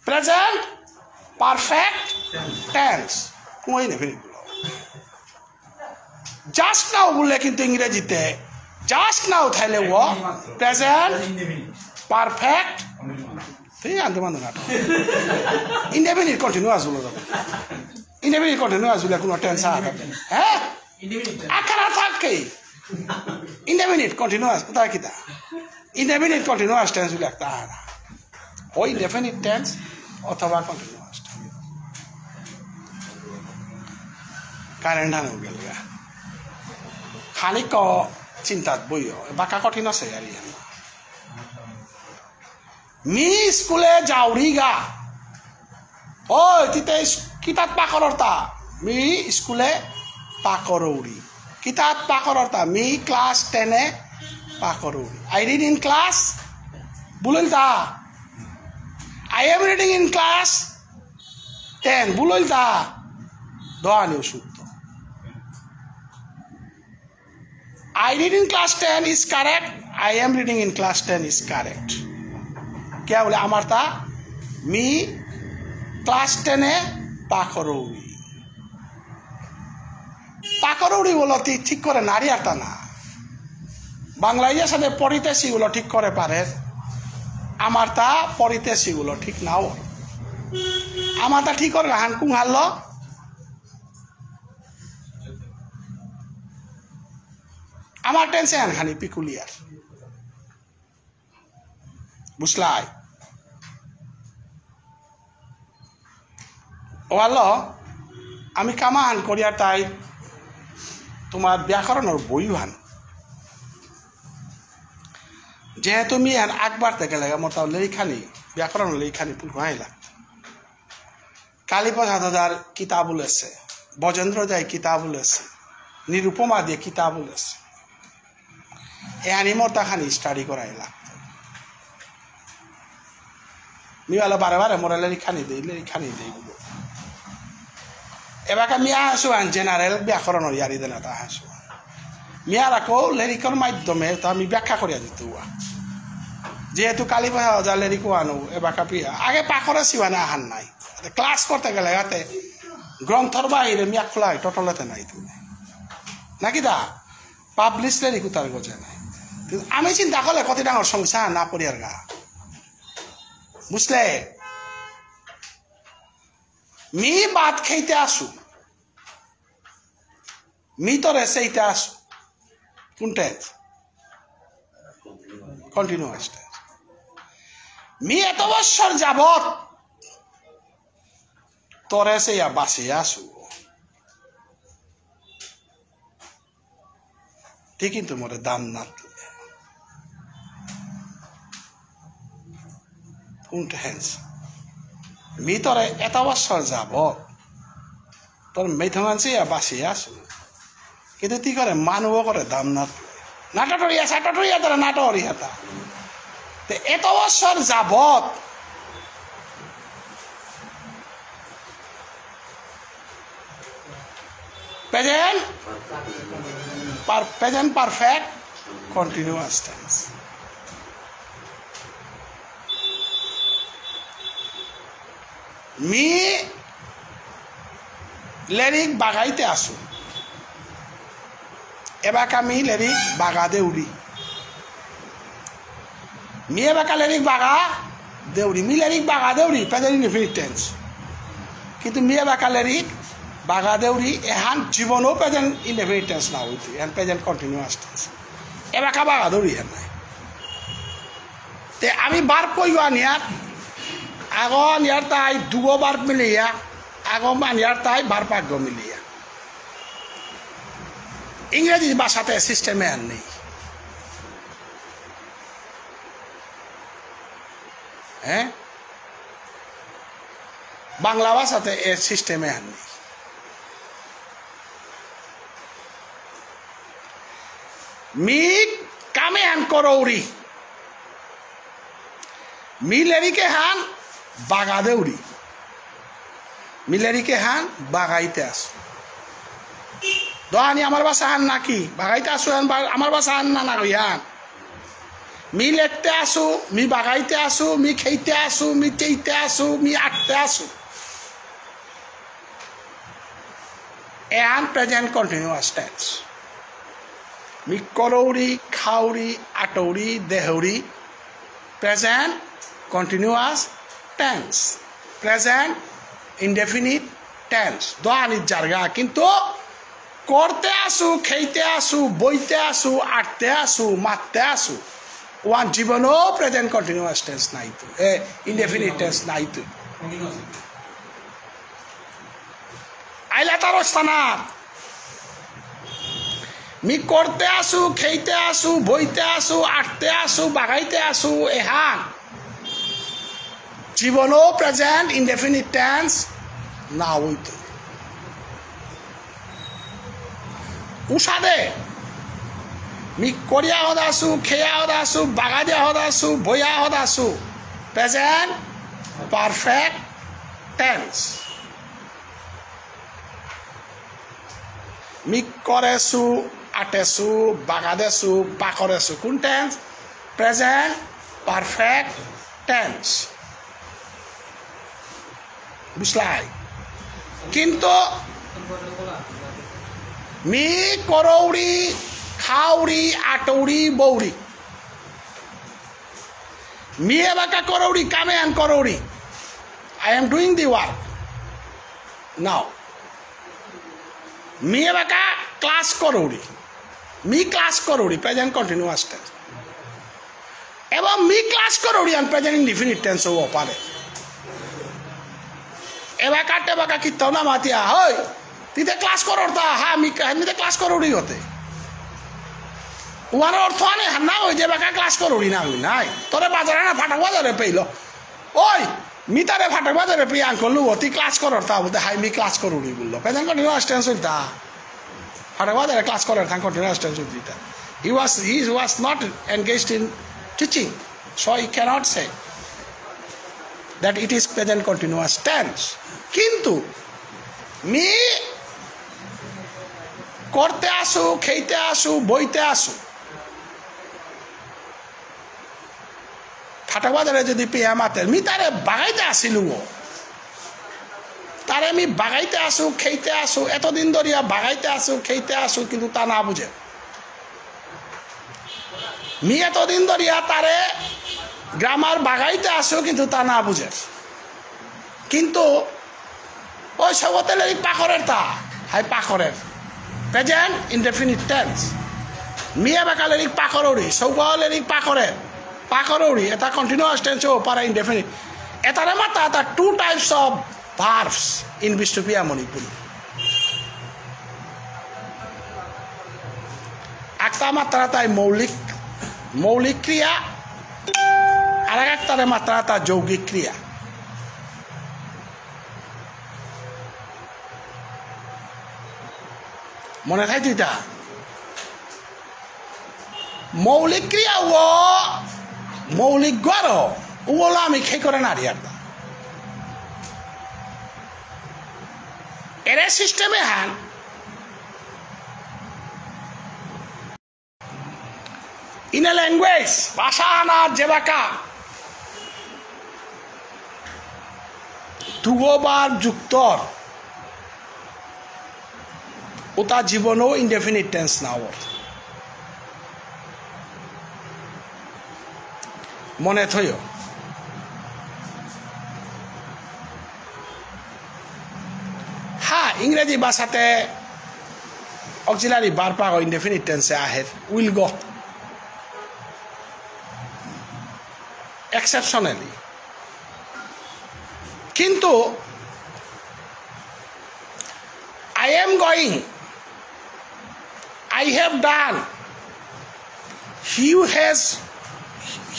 Present perfect tense। কোন indefinite বুলো। Just now বুললে কিন্তু ইংরেজিতে just now থাইলে ও present perfect। তুই আনতে মানে না। Indefinite continuous বুলো তো। Indefinite continuous বুললে কোনো tense আছে? হ্যাঁ? আকারা থাকে। Indefinite continuous, কোথায় কিতা? Indefinite continuous tense বুলে একটা আহারা। ওই definite tense অথবা continuous tense। Current হানো গেলগা। খানিক চিন্তাত বইও, বাকা কঠিন আছে আর ইয়ান। মি স্কুলে যাওরিগা। ওই, তিতে ইস-, কিতাত পাকররতা? মি স্কুলে পাকরৌরি। কিতাত পাকররতা? মি class ten এ পাকরৌরি। I read in class, বুলুলতা। I am reading in class ten, বুলুলতা। দোয়ানি অসুত্ত। I read in class ten is correct. I am reading in class ten is correct. কিয়া বুলে আমার তা মি class ten এ পাকরৌরি। পাকরৌরি বুলতে ঠিক করে নারী আর তা না। বাংলায় সাথে পড়িতেছি বুলো ঠিক করে পারে। আমার তা পড়িতেছি বুলো ঠিক নাও। আমার তা ঠিক কর গাহান কুং হারলো। আমার টেন্স এহান খানি পিকুলিয়ার। বুঝলাই? ওয়ালো, আমি কামাহান করিয়া তাই তোমার ব্যাকরণর বইহান। যেহেতু মি এহান আকবার থেকে লাগে মোর তাও লেরিখানি, ব্যাকরণ লেরিখানি পুরো আইলা। কালীপ্রসাদ ওঝার কিতাব উলেছে, ব্রজেন্দ্র ওঝাই কিতাব উলেছে, নিরুপমা দিয়ে কিতাব উলেছে। এহানি মোর তাখানি study করাই লাগতো। মি বালা বারে বারে মোরা লেরিখানি দেই, লেরিখানি দেই বুলো। এবাকা মি আহাসু আন general ব্যাকরণর ইয়ারি দেনা তা আহাসু। মি আর আকো লেরিকর মাধ্যমে তা আমি ব্যাখ্যা করিয়া দিতু উয়া। যেহেতু কালীপ্রসাদ ওঝার লেরিক আনো, এবাকা পিয়া। আগে পাকরে সিওয়ানা আহান নাই। Class করতে গেলে গাতে গ্রন্থর বাইরে মিয়া খোলাই টটলেতে নাই তুমি। নাকি দা? Publish লেরিক উতার গজে নাই। কিন্তু আমি চিন্তা করলে কত ডাঙর সমস্যা না পড়িয়ার গা। বুঝলে? মি ভাত খাইতে আসু। মি তোরে সেইতে আসু। কোন tense? Continuous tense. মি এত বছর যাবত তোরে সেইয়া বাসিয়া আসু। তি কিন্তু মোরে দাম না দিলে। কোন tense? মি তোরে এত বছর যাবত তোর মেথমানসি বাসি আসু। কিন্তু তি করে মানু করে দাম না। নাটটরিয়া, সাটটরিয়া তারা নাটরিয়া তা। তে এত বছর যাবত present, per-, present perfect continuous tense. Me লেরিক বাগাইতে আসু। এবাকা মি লেরিক বাগা দেউরি। মি এবাকা লেরিক বাগা দেউরি। মি লেরিক বাগা দেউরি, present indefinite tense। কিন্তু মি এবাকা লেরিক বাগা দেউরি, এহান জীবনও present indefinite tense না হইতে, এহান present continuous tense। এবাকা বাগা দেউরি এহান নাই। তে আমি verb কইব আনিয়ার, আগ আনিয়ার তাই দুগো verb মিলিয়া, আগ আনিয়ার তাই verb আগ মিলিয়া। ইংরেজি ভাষাতে system এহান নেই। হ্যাঁ? বাংলা ভাষাতে এ system এহান নেই। মি কাম এহান করৌরি। মি লেরিক এহান বাগা দেউরি। মি লেরিক এহান বাগাইতে আসু। দোহানি আমার ভাষা হান নাকি? বাগাইতে আসু হান বা-, আমার ভাষা হান না, না কই হান। মি লেখতে আসু, মি বাগাইতে আসু, মি খেইতে আসু, মি চেইতে আসু, মি আটতে আসু। এহান present continuous tense। মি করৌরি, খাউরি, আটৌরি, দেহৌরি, present continuous tense, present indefinite tense। দোহানি জারগা, কিন্তু করতে আসু, খেইতে আসু, বইতে আসু, আটতে আসু, মারতে আসু, ওহান জীবনও present continuous tense নাইতু, এ, indefinite tense নাইতু। আইলা তার স্থানাত। মি করতে আসু, খেইতে আসু, বইতে আসু, আটতে আসু, বাগাইতে আসু, এহান জীবনও present indefinite tense না হইতু। উসাদে, মি করিয়া হদাসু, খেয়া হদাসু, বাগাদিয়া হদাসু, বইয়া হদাসু, present perfect tense। মি করেসু, আটেসু, বাগাদেসু, বাকরেসু। কোন tense? Present perfect tense। বুঝলাই? কিন্তু মি করৌরি, খাউরি, আটৌরি, বৌরি। মি এবাকা করৌরি, কাম এহান করৌরি। I am doing the work. Now, me এবাকা ক্লাস করুরি। মি ক্লাস করুরি, present continuous tense। এবং মি ক্লাস করুরি, আন present indefinite tense হব পারে। এবাকা টেবাকা কিত্তাও না মাতিয়া, হই, তিতে ক্লাস কররতা, হা, মি, মিতে ক্লাস করুরি হতে। ওয়ার অর্থ আনে হান্না হই যে এবাকা ক্লাস করুরি না আমি, নাই। তোরে বাজারে না ফাটাক বাজারে পেইল। ওই, মিতারে ফাটাক বাজারে পেয়ে আঙ্কল লুবো, তি ক্লাস কররতা বলতে, হাই, মি ক্লাস করুরি বললো। Present continuous tense হইতা। ফাটাক বাজারে ক্লাস করর, তান continuous tense হইতা। He was, he was not engaged in teaching, so he cannot say that it is present continuous tense. কিন্তু মি করতে আসু, খেইতে আসু, বইতে আসু। ফাটাক বাজারে যদি পেয়া মাতের, মি তারে বাগাইতে আসিলু ও। তারে মি বাগাইতে আসু, খেইতে আসু, এতদিন ধরিয়া বাগাইতে আসু, খেইতে আসু, কিন্তু তা না বুঝে। মি এতদিন ধরিয়া তারে গ্রামার বাগাইতে আসু, কিন্তু তা না বুঝে। কিন্তু ওই সৌগতে লেরিক পাকরের তা, হাই পাকরের। Present indefinite tense। মি এবাকা লেরিক পাকরৌরি, সৌগ লেরিক পাকরের, পাকরৌরি, এটা continuous tense ও পারা indefinite। এটারে মাত্রা এটা two types of verbs in Bishnupriya Manipuri। একটা মাত্রা তাই মৌলিক, মৌলিক ক্রিয়া, আর এক একটারে মাত্রা তা যৌগিক ক্রিয়া। মনে থাইতো ইতা? মৌলিক ক্রিয়া ও মৌলিক গড়, ওগুলো আমি খেই করে নারি আর তা। এরে system এহান In a language, ভাষা আনা যেবাকা দুগো verb যুক্তর, ওটা জীবনেও indefinite tense না ওর। মনে থইও। হ্যাঁ, ইংরেজি ভাষাতে auxiliary verb আগো indefinite tense এ আহের, will go। Exceptionally। কিন্তু I am going, I have done, he has,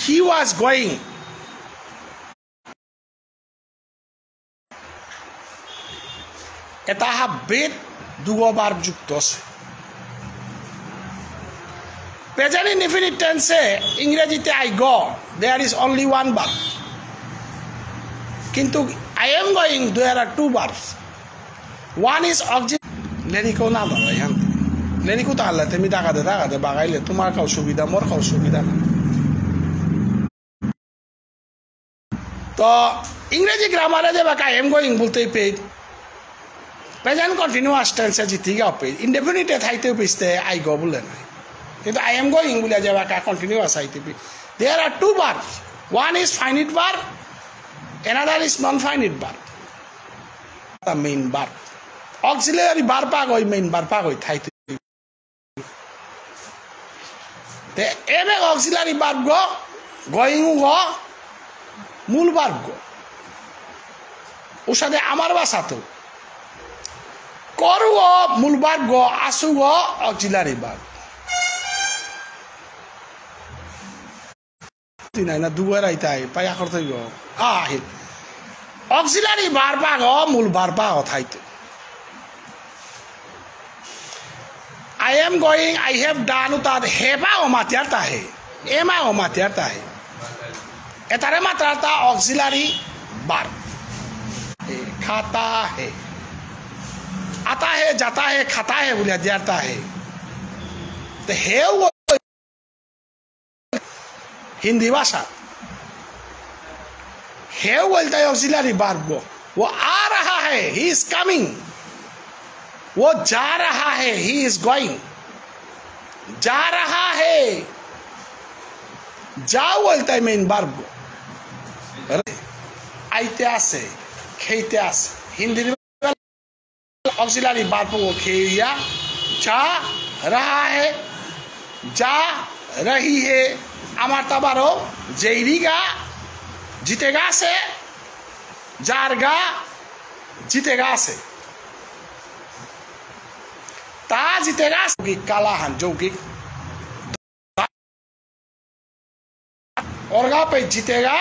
he was going। এটা হাব্বিত দুগো verb যুক্ত আছে। Present indefinite tense এ ইংরেজিতে I go, there is only one verb। কিন্তু I am going, there are two verbs। One is auxiliary। লেরিকও না দাঁড়াই, হ্যাঁ। লেরিকও তাহলে তুমি দাগাতে দাগাতে বাগাইলে তোমার কাউ সুবিধা, মোর কাউ সুবিধা না। তো ইংরেজি গ্রামারে যেবাকা I am going বুলতেই পেয়ে, present continuous tense এ জিতিগাও পেয়ে, indefinite এ থাইতেও পিছতে I go বুলে নাই। কিন্তু I am going বুলে যেবাকা continuous আইতে পেয়ে। There are two verbs. One is finite verb, another is non-finite verb। The main verb। Auxiliary verb আগই main verb আগই থাইতে। তে এবে auxiliary verb গ, going গ, মূল verb গ। উসাদে আমার ভাষাত। করু গ মূল verb গ, আসু গ auxiliary verb। তিনাই না দুবার আইতাই, পাই আকর তৈব। আ, আহিল। Auxiliary verb আগ, মূল verb আগ থাইতো। I am going, I have done, উতাত have আগ মাতিয়ার তাহে। Am আগ মাতিয়ার তাহে। এতারে মাত্রা তা auxiliary verb। এ, খাতা হে। আতা হে, যাতা হে, খাতা হে বুলিয়া দিয়ার তাহে। তে হেও হিন্দি ভাষা। হে বলতে হয় auxiliary verb গ। वो आ रहा है, he is coming। वो जा रहा है, he is going। जा रहा है। যাও বলতে হয় main verb গ। আইতে আছে। খেইতে আছে। হিন্দির auxiliary verb ও খেইয়া যা রাহা হে, যা রহি হে। আমার তাবারও যেইরিগা জিতেগা আছে, যারগা জিতেগা আছে। তা জিতেগা আছে, যৌগিক কালাহান, যৌগিক অর্গাপে জিতেগা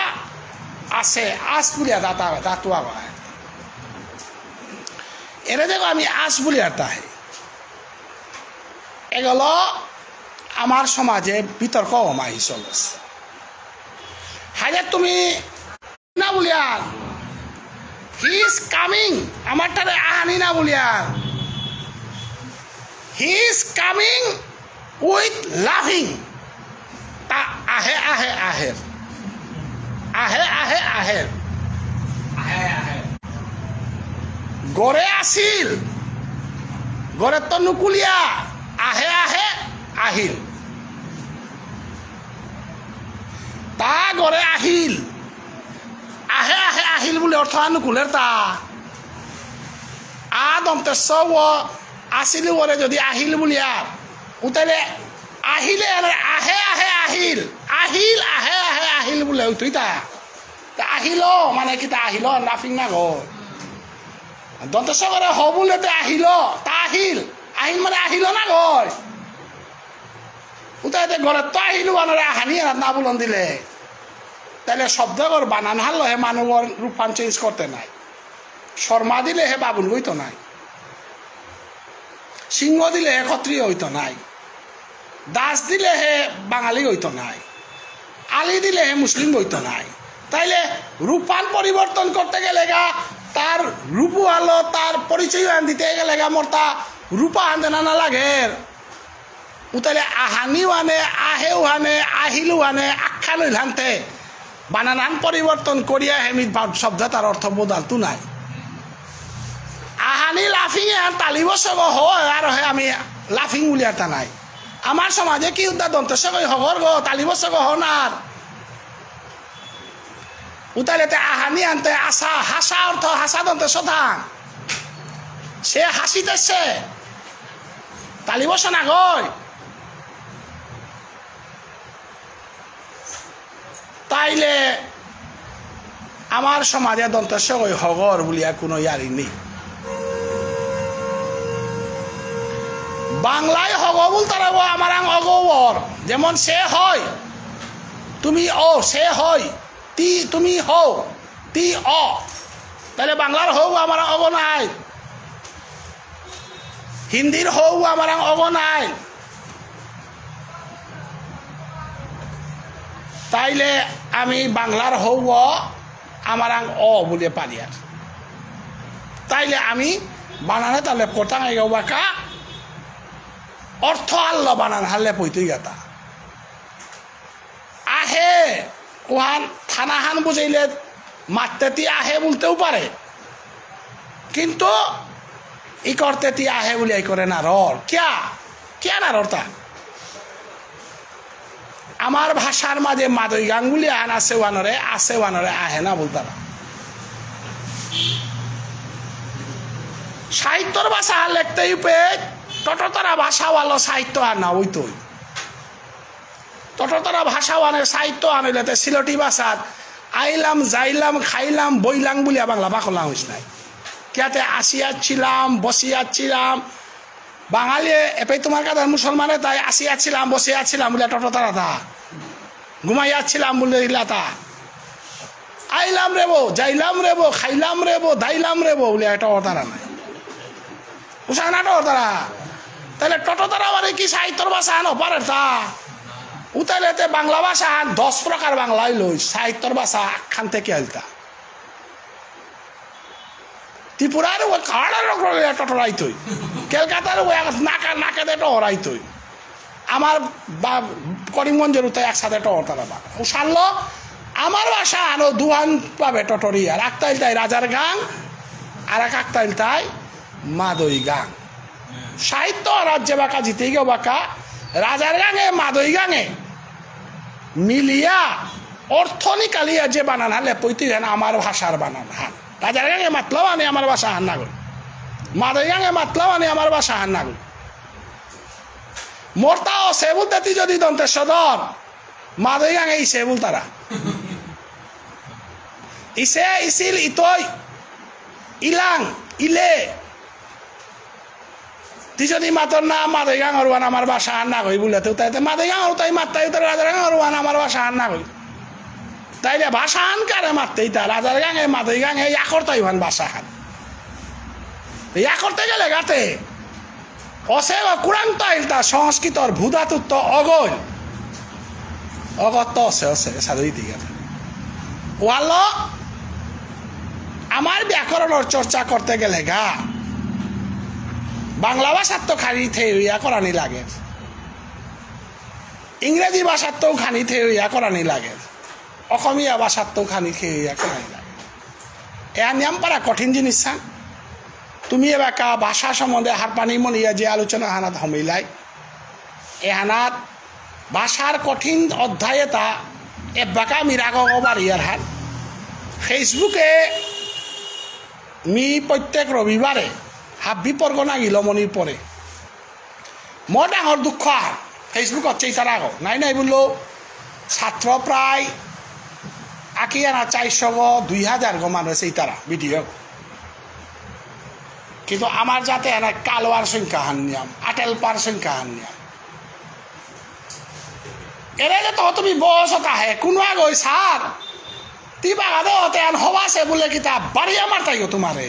আছে, আস বুলিয়া দাতা, দাতুয়া বা। এরে দেখো আমি আস বুলিয়া তাহে। এগুলো আমার সমাজে বিতর্ক হমাই চলেছে। হাজার তুমি না বুলিয়ার। He is coming। আমার তারে আহানি না বুলিয়ার। He is coming with laughing। তা আহে, আহে, আহে। আহে, আহে, আহে। আহে, আহে। গরে আসিল। গরে তো নুকুলিয়া। আহে, আহে, আহিল। তা গরে আহিল। আহে, আহে, আহিল বুলে অর্থ আনুকুলের তা। আ দন্ত্য স ও আসিল ওরে যদি আহিল বুলিয়ার, উতাইলে আহিলে এনে আহে, আহে, আহিল। আহিল, আহে, আহে, আহিল বুলে উতুই তা। তা আহিল মানে কি তা আহিল? Nothing না গো। দন্ত্য স গরে হ বুলে তে আহিল, তা আহিল। আহিল মানে আহিল না গো। উতাইতে গরে তো আহিল ওহানরে আহানি এনাত না বুলন দিলে। তাইলে শব্দগর বানান হারলো হে মানুগর রূপহান change করতে নাই। শর্মা দিলে হে বাবুল হইতো নাই। সিংহ দিলে হে ক্ষত্রিয় হইতো নাই। দাস দিলে হে বাঙালি হইতো নাই। আলী দিলে হে মুসলিম হইতো নাই। তাইলে রূপহান পরিবর্তন করতে গেলেগা, তার রূপ আলো, তার পরিচয় আন দিতে গেলেগা, মোর তা রূপহান দেনা না লাগে। উতাইলে আহানি ওহানে, আহে ওহানে, আহিল ওহানে, আখ্যান ইলহানতে বানানহান পরিবর্তন করিয়া হেমিত ভাব শব্দ তার অর্থ বদলতু নাই। আহানি laughing এ আর তালিব সগ হ, আর হে আমি laughing বুলিয়ার তা নাই। আমার সমাজে কি উদ্দা দন্ত্য সগই হগর গো, তালিব সগ হনার। উতাইলেতে আহানি আনতে আসা, হাসা অর্থ হাসা দন্ত্য স থাং। সে হাসিতেছে। তালিব স না গই। তাইলে আমার সমাজে দন্ত্য সগই হগর বুলিয়া কোনো ইয়ারি নেই। বাংলায় হগ বুলতারা ও আমারাং অগ অর। যেমন সে হয়, তুমি অ, সে হয়। তি, তুমি হও, তি অ। তাইলে বাংলার হউ আমারাং অগ নাই। হিন্দির হউ আমারাং অগ নাই। তাইলে আমি বাংলার হউ অ আমারাং অ বুলে পারিয়ার। তাইলে আমি বানানে তালে কোথাং এগো বাকা অর্থ আল্ল বানান হালে পইতই গাতা। আহে, ওহান থানাহান বুঝাইলে মাততেতি আহে বলতেও পারে, কিন্তু ই করতেতি আহে বলে ই করে না রর। কিয়া? কিয়া না রর তা? আমার ভাষার মাঝে মাদই গাং বুলিয়া আন আছে ওয়ানরে, আছে ওয়ানরে আহে না বলতারা। সাহিত্যর ভাষা লেখতে ইউপে টটতারা ভাষা ওয়ালো সাহিত্য আর না ওইতই। তততারা ভাষা ওয়ানে সাহিত্য আনিলেতে সিলটি ভাষাত আইলাম, যাইলাম, খাইলাম, বইলাম বুলিয়া বাংলা বাকলা হইস নাই। কিয়াতে আসিয়াছিলাম, বসিয়াছিলাম। বাঙালি এপে তোমার কাছে মুসলমানে তাই আসিয়াছিলাম, বসিয়াছিলাম বুলিয়া তততারা তা। ঘুমাইয়াছিলাম বুলে ইলাতা। আইলাম রে বো, যাইলাম রে বো, খাইলাম রে বো, দাইলাম রে বো বুলে এটা অতারা নাই। উসানা তো অতারা। তাহলে টটতারা বারে কি সাহিত্যর ভাষা আনো পারে তা? উতাইলে তে বাংলা ভাষা আন দশ প্রকার বাংলায় লই, সাহিত্যর ভাষা আখান থেকে আলতা। ত্রিপুরার ও কাড়া রকম টটরাইতই। কলকাতার ও এক নাকা, নাকাতে টটরাইতই। আমার বা-, করিমগঞ্জের উতাই একসাথে টটরা বা। উসানলো আমার ভাষা আনো দুহান পাবে টটরি। আর আকতাইল তাই রাজার গাং, আর এক আকতাইল তাই মাদই গাং। সাহিত্য রাজ্যে বাকা জিতেই গো বাকা, রাজার গাঙে মাদই গাঙে মিলিয়া অর্থ নিকালিয়া যে বানান হালে পৈতই হান আমার ভাষার বানান হান। রাজার গাঙে মাতলাও আনে আমার ভাষা হান নাগই। মাদই গাঙে মাতলাও আনে আমার ভাষা হান নাগই। মোরতা অসে বুলতে তি যদি দন্ত্য স ধর, মাদই গাঙে ইসে বুলতারা। ইসে, ইসিল, ইতই, ইলাং, ইলে। তি যদি মাতর না, মাদই গাঙর ওয়ান আমার ভাষা হান নাগই বুলে, তো তাইতে মাদই গাঙর তাই মাততাই, তো রাজার গাঙর ওয়ান আমার ভাষা হান নাগই। তাইলে ভাষা হান কারে মাততে ইতা? রাজার গাঙে, মাদই গাঙে, ইয়া করতাই ওয়ান ভাষা হান। ইয়া করতে গেলে গাতে, অসে ও কুরাং তাইল তা সংস্কৃতর ভূধাতুত্ব অগইল। অগত্য অসে, অসে, সাধু ইতি গাতে। ওয়ালো, আমার ব্যাকরণর চর্চা করতে গেলে গা, বাংলা ভাষাত তো খানি থেউরিয়া করানি লাগে, ইংরেজি ভাষাত তো খানি থেউরিয়া করানি লাগে, অসমীয়া ভাষাত তো খানি থেউরিয়া করানি লাগে। এ নিয়াম পারা কঠিন জিনিস হান। তুমি এবাকা ভাষা সম্বন্ধে হারপানি মনিয়া যে আলোচনা হানাত হমিলাই, এহানাত ভাষার কঠিন অধ্যায় এটা এবাকা মি রাগ বাড়িয়ার হান। Facebook-এ মি প্রত্যেক রবিবারে হাব্বি পরগনা গিলমনির পরে মোর ডাঙর দুঃখ আহান। Facebook-ত চেইতারা গো, নাই নাই বুললো, ছাত্র প্রায় আকি আনা চারশো গো, দুই হাজার গো মানুষ চেইতারা ভিডিও। কিন্তু আমার যাতে এনে কালোয়ার সংখ্যা হান নিয়াম, আটেল পার সংখ্যা হান নিয়াম। এরে যে তো তুমি বস হতা হে, কোন আগই স্যার? তি বাগাদে হতে আন হবাসে বুলে কিতা বাড়ি আমার তাইও তোমারে।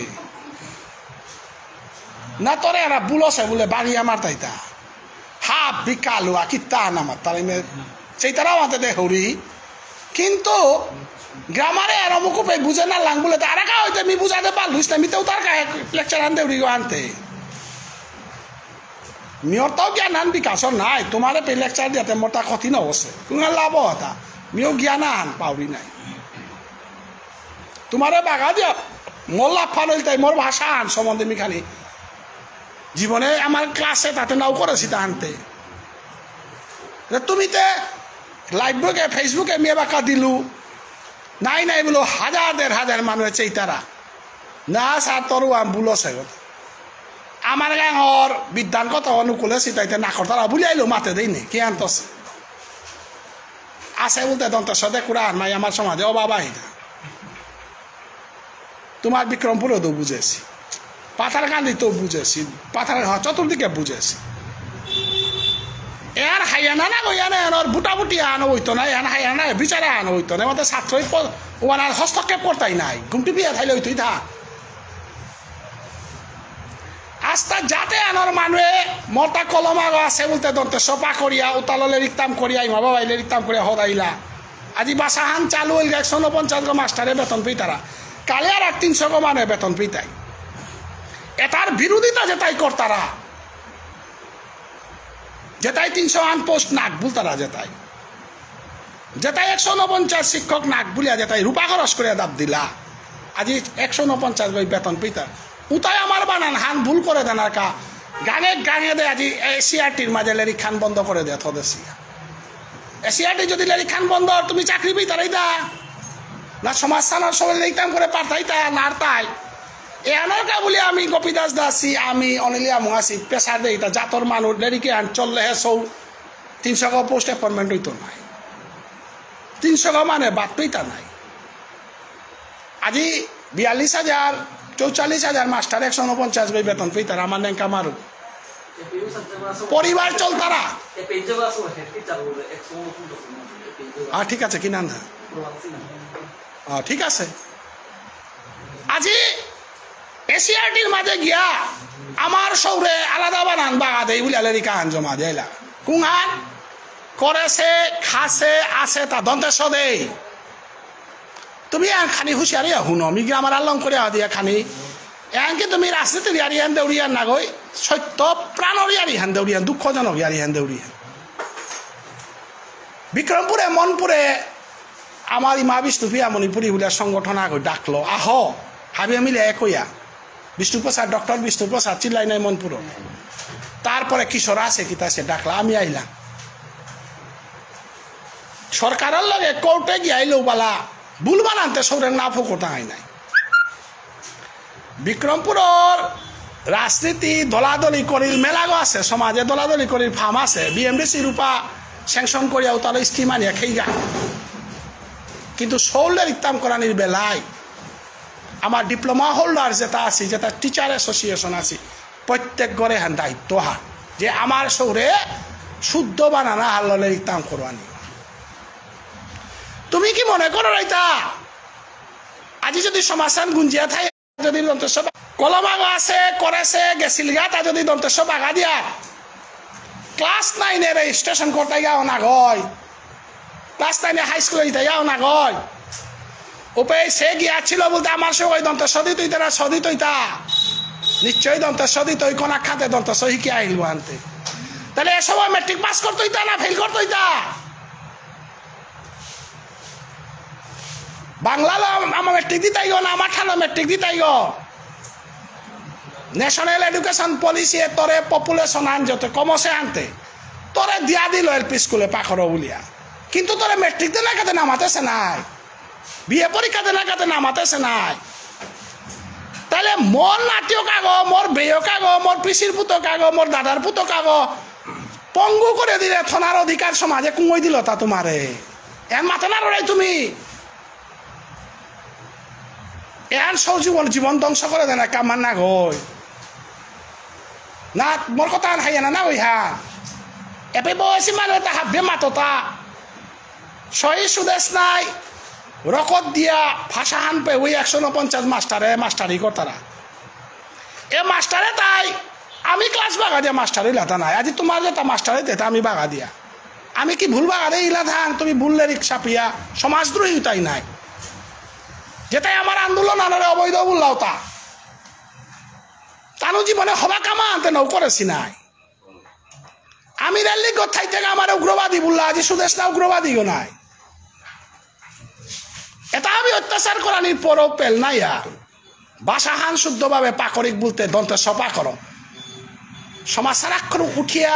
না তোরে এরা বুলসে বুলে বাড়ি আমার তাইতা। হাব্বি কালুয়া কিতা না মাতার ইমে। সেইতারা মাতে দে হরি। কিন্তু গ্রামারে আর অমুক উপে বুঝে না লাং বুলে তা আরাকা হইতে মি বুঝাতে পারলুস না, মি তো তার কাহে লেকচার আনতে উড়ি আনতে। মিয়র তাও জ্ঞান আন বিকাশ নাই, তোমারে পে লেকচার দিয়াতে মোর তা ক্ষতি না হসে। কুঙা লাভ হতা? মিও জ্ঞান আন পাউরি নাই। তোমারে বাগা দিয়া মোর লাভ ফান হইল তাই মোর ভাষা আন সম্বন্ধে মি খানি জীবনে আমার ক্লাসে তাতে নাও করেছি তা আনতে। রে তুমি তে লাইভ বুকে, Facebook-এ মি এবাকা দিলু। নাই নাই বুলো, হাজার দেড় হাজার মানুষ চেইতারা। না স্যার, তোর ওয়ান বুলসে গো। আমার গাঙর বিদ্যান কত অনুকূলে সিতাইতে না করতারা বুলি আইলো মাতে দেই নে, কি আনতস? আছে বুলতে দন্ত্য স দে কুরা আর নাই আমার সমাজে, ও বাবা, এটা। তোমার বিক্রমপুরে তো বুঝেছি, পাথারকান্দি তো বুঝেছি, পাথার, হ্যাঁ, চতুর্দিকে বুঝেছি। এর হাইয়ানা না গো, ইয়ানে এনর বুটাবুটি আনো হইতো না, এন হাইয়ানা বিচারে আনো হইতো না, মানে ছাত্রই প-, ওনার হস্তক্ষেপ করতাই নাই, ঘুমটি বিয়া থাইলে হইতোই থা। আস্তা যাতে আনর মানুয়ে মতা কলম আগো আছে বুলতে দন্ত্য স পা করিয়া, উতাললে রিক্তাম করিয়া, ইমা বাবাইলে রিক্তাম করিয়া হদাইলা। আজি বাসাহান চালু হইল, একশো ঊনপঞ্চাশ গো মাস্টারে বেতন পেইতারা। কালে আর এক তিনশো গো মানে বেতন পেইতাই। এটার বিরোধিতা যেটাই করতারা, যেটাই তিনশো আন পোস্ট নাক বুলতারা যেটাই। যেটাই একশো ঊনপঞ্চাশ শিক্ষক নাক বুলিয়া যেটাই রূপা খরচ করে দাব দিলা। আজি একশো ঊনপঞ্চাশ গই বেতন পেইতা। উতাই আমার বানান হান ভুল করে দেনার কা। গাঙে গাঙে দে আজি এসিআরটির মাঝে লেরিক খান বন্ধ করে দে থদেসিয়া। এসিআরটি যদি লেরিক খান বন্ধ, তুমি চাকরি পেইতারাই দা। না সমাজ সানার সবাই লেরিক কাম করে পারতাই তা, নারতাই। এ আনার কা বলি আমি গোপীদাস দাসী, আমি অনিলিয়া মুঙাসি, পেশার দে এটা জাতর মানুষ, লেরিকে আন চললে হে সৌ। তিনশো গো পোস্ট অ্যাপয়েন্টমেন্ট হইতো নাই। তিনশো গো মানে বাদ পেইতা নাই। আজি বিয়াল্লিশ হাজার, চৌচল্লিশ হাজার মাস্টার একশো ঊনপঞ্চাশ গই বেতন পেইতারা আমার নেংকা মারু। পরিবার চলতারা। হ্যাঁ, ঠিক আছে, কি নাম? হ্যাঁ, ঠিক আছে। আজি এসিআরটির মাঝে গিয়া আমার সৌরে আলাদা বানান বাগা দেই বুলে লেরিক আন জমা দেইলা। কুঙান করেছে, খাসে, আছে তা দন্ত্য স দেই। তুমি আর খানি হুঁশিয়ারি হুনো, মি গ্রামার আলং করে দিয়া খানি। এমনকি তুমি রাজনীতির ইয়ারি হান দেউরিয়ান না গই, সত্য প্রাণর ইয়ারি হান দেউরিয়ান, দুঃখজনক ইয়ারি হান দেউরিয়ান। বিক্রমপুরে, মনপুরে আমার ইমা বিষ্ণুপ্রিয়া মণিপুরী বুলে সংগঠন আগে ডাকলো, আহ, হাবিয়ে মিলে এক হইয়া। বিষ্ণুপ্রসাদ, ডক্টর বিষ্ণুপ্রসাদ চিল্লাই নাই মনপুরো। তারপরে কিশোর আছে, কিতা আছে, ডাকলা, আমি আইলাম। সরকারের লগে কোর্টে গিয়া আইলেও বালা, ভুল বানানতে সৌরের না ফোকো টাঙাই নাই। বিক্রমপুরর রাজনীতি দলাদলি করির মেলাগো আছে, সমাজে দলাদলি করির ফার্ম আছে, বিএমডিসি রূপা স্যাংশন করিয়া উতালো স্কিম আনিয়া খেইগা। কিন্তু সৌলের ইকতাম করানির বেলায় আমার ডিপ্লোমা হোল্ডার যেটা আছি, যেটা টিচার অ্যাসোসিয়েশন আছি, প্রত্যেক ঘরে হান দায়িত্ব হান যে আমার সৌরে শুদ্ধ বানানা হাল্ললে ইকতাম করবানি। তুমি কি মনে করো রাইতা? আজি যদি সমাজহান গুঞ্জিয়া থাই, যদি দন্ত্য স কলমাগো আছে, করেছে, গেছিলগা, তা যদি দন্ত্য স বাগা দিয়া ক্লাস নাইনে রেজিস্ট্রেশন করতে গা অনাগয়, ক্লাস নাইনে হাই স্কুলে দিতে গা অনাগয়। উপে সে গিয়াছিল বলতে আমার সে ওই দন্ত্য স দিতইতা না স দিতইতা। নিশ্চয়ই দন্ত্য স দিতই, কোন খাতে দন্ত্য স হিকে আহিল আনতে। তাহলে এ সময় মেট্রিক পাস করতইতা না ফেল করতইতা? বাংলা লো আম-, আমার মেট্রিক দিতাই গো না আমার ঠান্ডা মেট্রিক দিতাই গো। ন্যাশনাল এডুকেশন পলিসি এ তোরে পপুলেশন আন যত কমসে আনতে তোরে দিয়া দিল এলপি স্কুলে পাখরো বুলিয়া, কিন্তু তোরে মেট্রিক দে না কাতে নামাতেছে নাই, বিএ পরীক্ষা দে না কাতে নামাতেছে নাই। তাহলে মোর নাতিও কাগো, মোর বেয়ও কাগো, মোর পিসির পুতো কাগো, মোর দাদার পুতো কাগো, পঙ্গু করে দিলে থনার অধিকার সমাজে কুঙই দিল তা তোমারে। এন মাথা না রড়াই তুমি। এন সৌ জীবন, জীবন ধ্বংস করে দেনা কামান না গই। না, মোর কথা আন হাইয়া না, না ওই হা। এপে বয়সী মানে তা হাব্বে মাতো তা। সহি সুদেশ নাই, রকত দিয়া ভাষা হান পে ওই একশো ঊনপঞ্চাশ মাস্টারে মাস্টারি করতারা। এ মাস্টারে তাই আমি ক্লাস বাগা দিয়া মাস্টার হইলা তা নাই। আজি তোমার যেটা মাস্টার হইতে তা আমি বাগা দিয়া। আমি কি ভুল বাগা দে ইলা থাং, তুমি ভুল লেরিক ছাপিয়া সমাজদ্রোহী তাই নাই। যেটাই আমার আন্দোলন আনারে অবৈধ বললাও তা। তানু জীবনে হবা কামা আনতে নৌ করেছি নাই। আমি রেলি কথাই থেকে আমার উগ্রবাদী বললা, আজি সুদেশ না উগ্রবাদীও নাই। এটা আমি অত্যাচার করানির পরও পেল না ইয়া। ভাষাহান শুদ্ধভাবে পাকরিক বলতে দন্ত্য স পাকর। সমাজ সারাক্ষণ উঠিয়া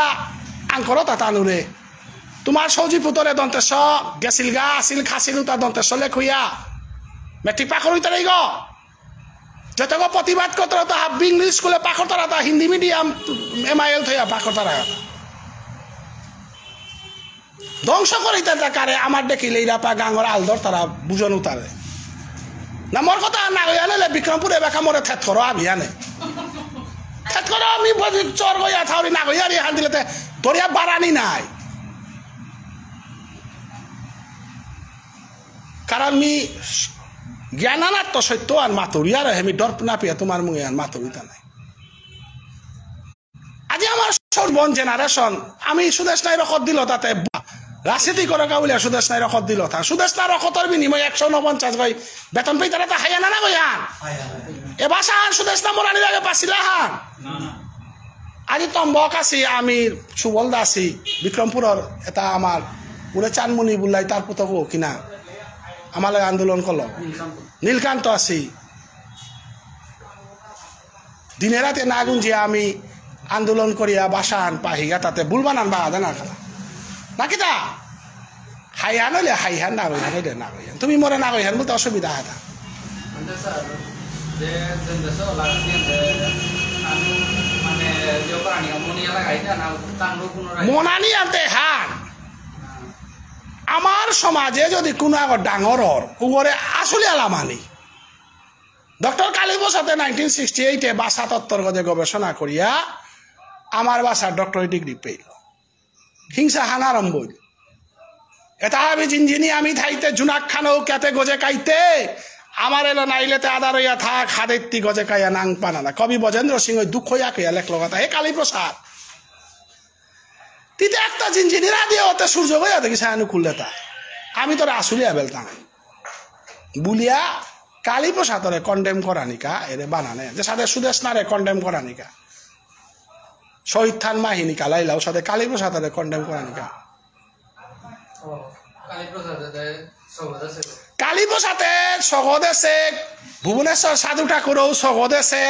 আঙ্কর তা তানুরে। তোমার সৌজি পুতরে দন্ত্য স গেছিল গা, আসিল খাসিল উতা দন্ত্য স লেখুইয়া। মেট্রিক পাকর হইতে রইগ। যতগো প্রতিবাদ করতারা তা হাব্বি ইংলিশ স্কুলে পাকরতারা তা হিন্দি মিডিয়াম এমআইএল থইয়া পাকরতারা। ধ্বংস করিতে তা কারে আমার দেখিলে ইরাপা গাঙর আলদর তারা বুঝন উতারে। না মোর কথা না গইয়া নেলে বিক্রমপুরে বেকা মোরে থেত করো আমি আনে। থেত করো আমি বলি চর গইয়া থাউরি না গইয়া রে হান দিলে তে দরিয়া বারানি নাই। কারণ মি জ্ঞানানাত্ম সত্য আর মাতুরি আর হেমি ডর না পিয়া তোমার মুঙে আর মাতুরিতা নাই। আজি আমার সর্বন জেনারেশন, আমি সুদেশ নাই রকত দিল তাতে বা-, রাজনীতি করে কাউলিয়া সুদেশ নাই রকত দিল তা। সুদেশ না রকতর বিনিময়ে একশো ঊনপঞ্চাশ গই বেতন পেয়ে তারা তা হাইয়া না না গই হান। এ ভাষা হান সুদেশ না মোরানি লাগে পাসিলা হান। আজি তম্বক আছি, আমি সুবল দা আছি, বিক্রমপুরর এটা আমার উড়ে চানমুনি বুল্লাই তার পুতক কিনা আমার লগে আন্দোলন করলো। নীলকান্ত আছি। দিনে রাতে না গুঞ্জিয়া আমি আন্দোলন করিয়া ভাষা আন পাহিগা তাতে ভুল বানান বাগা দেনা খালা। না কিতা? হাইহান হইলে হাইহান, না হইহান হইলে না হইহান। তুমি মোরে না হইহান বলতে অসুবিধা হয় না। అంటే సార్, దే-, దేని దేశం అలా అంటే, అను-, মানে, যে প্রাণী মনে লাগাই না, না, তাংলো পুনরায়। মনানি আনতে হান। আমার সমাজে যদি কোনো আগর ডাঙর অর, উগরে আসলে আলামানি। ডক্টর কালীপ্রসাদে নাইনটিন সিক্সটি এইটে ভাষা তত্ত্বর গজে গবেষণা করিয়া আমার ভাষার ডক্টরেট ডিগ্রি পেল। হিংসা হান আরম্ভ হইল। এটা আমি জিনজিনি আমি থাইতে জুনাক খানো কেতে গজে কাইতে, আমার এলো নাইলেতে আদার হইয়া থাক, হাদেত্তি গজে কাইয়া নাং পানা না। কবি ব্রজেন্দ্র সিংহ দুঃখ হইয়া কইয়া লেখলো কথা, হে কালীপ্রসাদ, তিতে একটা জিনজিনি রাধিয়া ওতে সূর্য হইয়া দেখি সায়ানু খুললে তা। আমি তোর আসুলিয়া বেলতাম। বুলিয়া কালীপ্রসাদরে কন্ডেম করানিকা, এরে বানানে। যে সাথে সুদেশনারে কন্ডেম করানিকা। শহীদ থান মাহিনী কালাইলাও সাথে কালীপ্রসাদরে কন্ডেম করানিকা। ও, কালীপ্রসাদে দে সগদ আছে তো। কালীপ্রসাদে সগদ আছে, ভুবনেশ্বর সাধু ঠাকুরও সগদ আছে,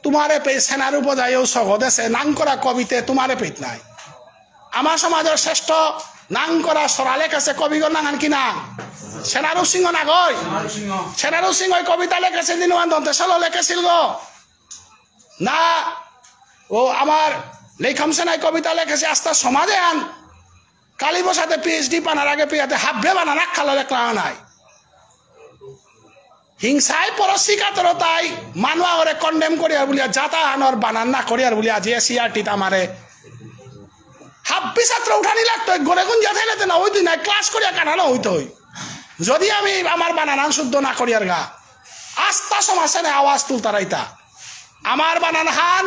তোমারে পে সেনারূপ যাইও সগদ আছে, নাং করা কবিতে তোমারে পেত নাই। আমার সমাজের শ্রেষ্ঠ নাং করা সরা লেখেছে কবিগর নাঙহান কি নাং? সেনারূপ সিংহ নাগই। সেনারূপ সিংহ। সেনারূপ সিংহ ওই কবিতা লেখেছে দিন ওয়ান দন্তে সালো লেখেছিল গো। না, ও আমার লেখম সেনাই কবিতা লেখেছে, আস্তা সমাজে আন কালী প্রসাদে পিএইচডি পানার আগে পেয়াতে হাব্বে বানানা খালো লেখলা নাই। হিংসায় পরশি কাতরতাই মানু আগরে কন্ডেম করিয়ার বুলিয়া, জাতা আনর বানান না করিয়ার বুলিয়া আজি এসিআরটি তামারে হাব্বি ছাত্র উঠানি লাগতো, ঘরে গুঞ্জা থাইলে তে না হইতই না, ক্লাস করিয়া কানানো হইতই। যদি আমি আমার বানানান শুদ্ধ না করিয়ার গা, আস্তা সমাজে না আওয়াজ তুলতারাইতা। আমার বানান হান,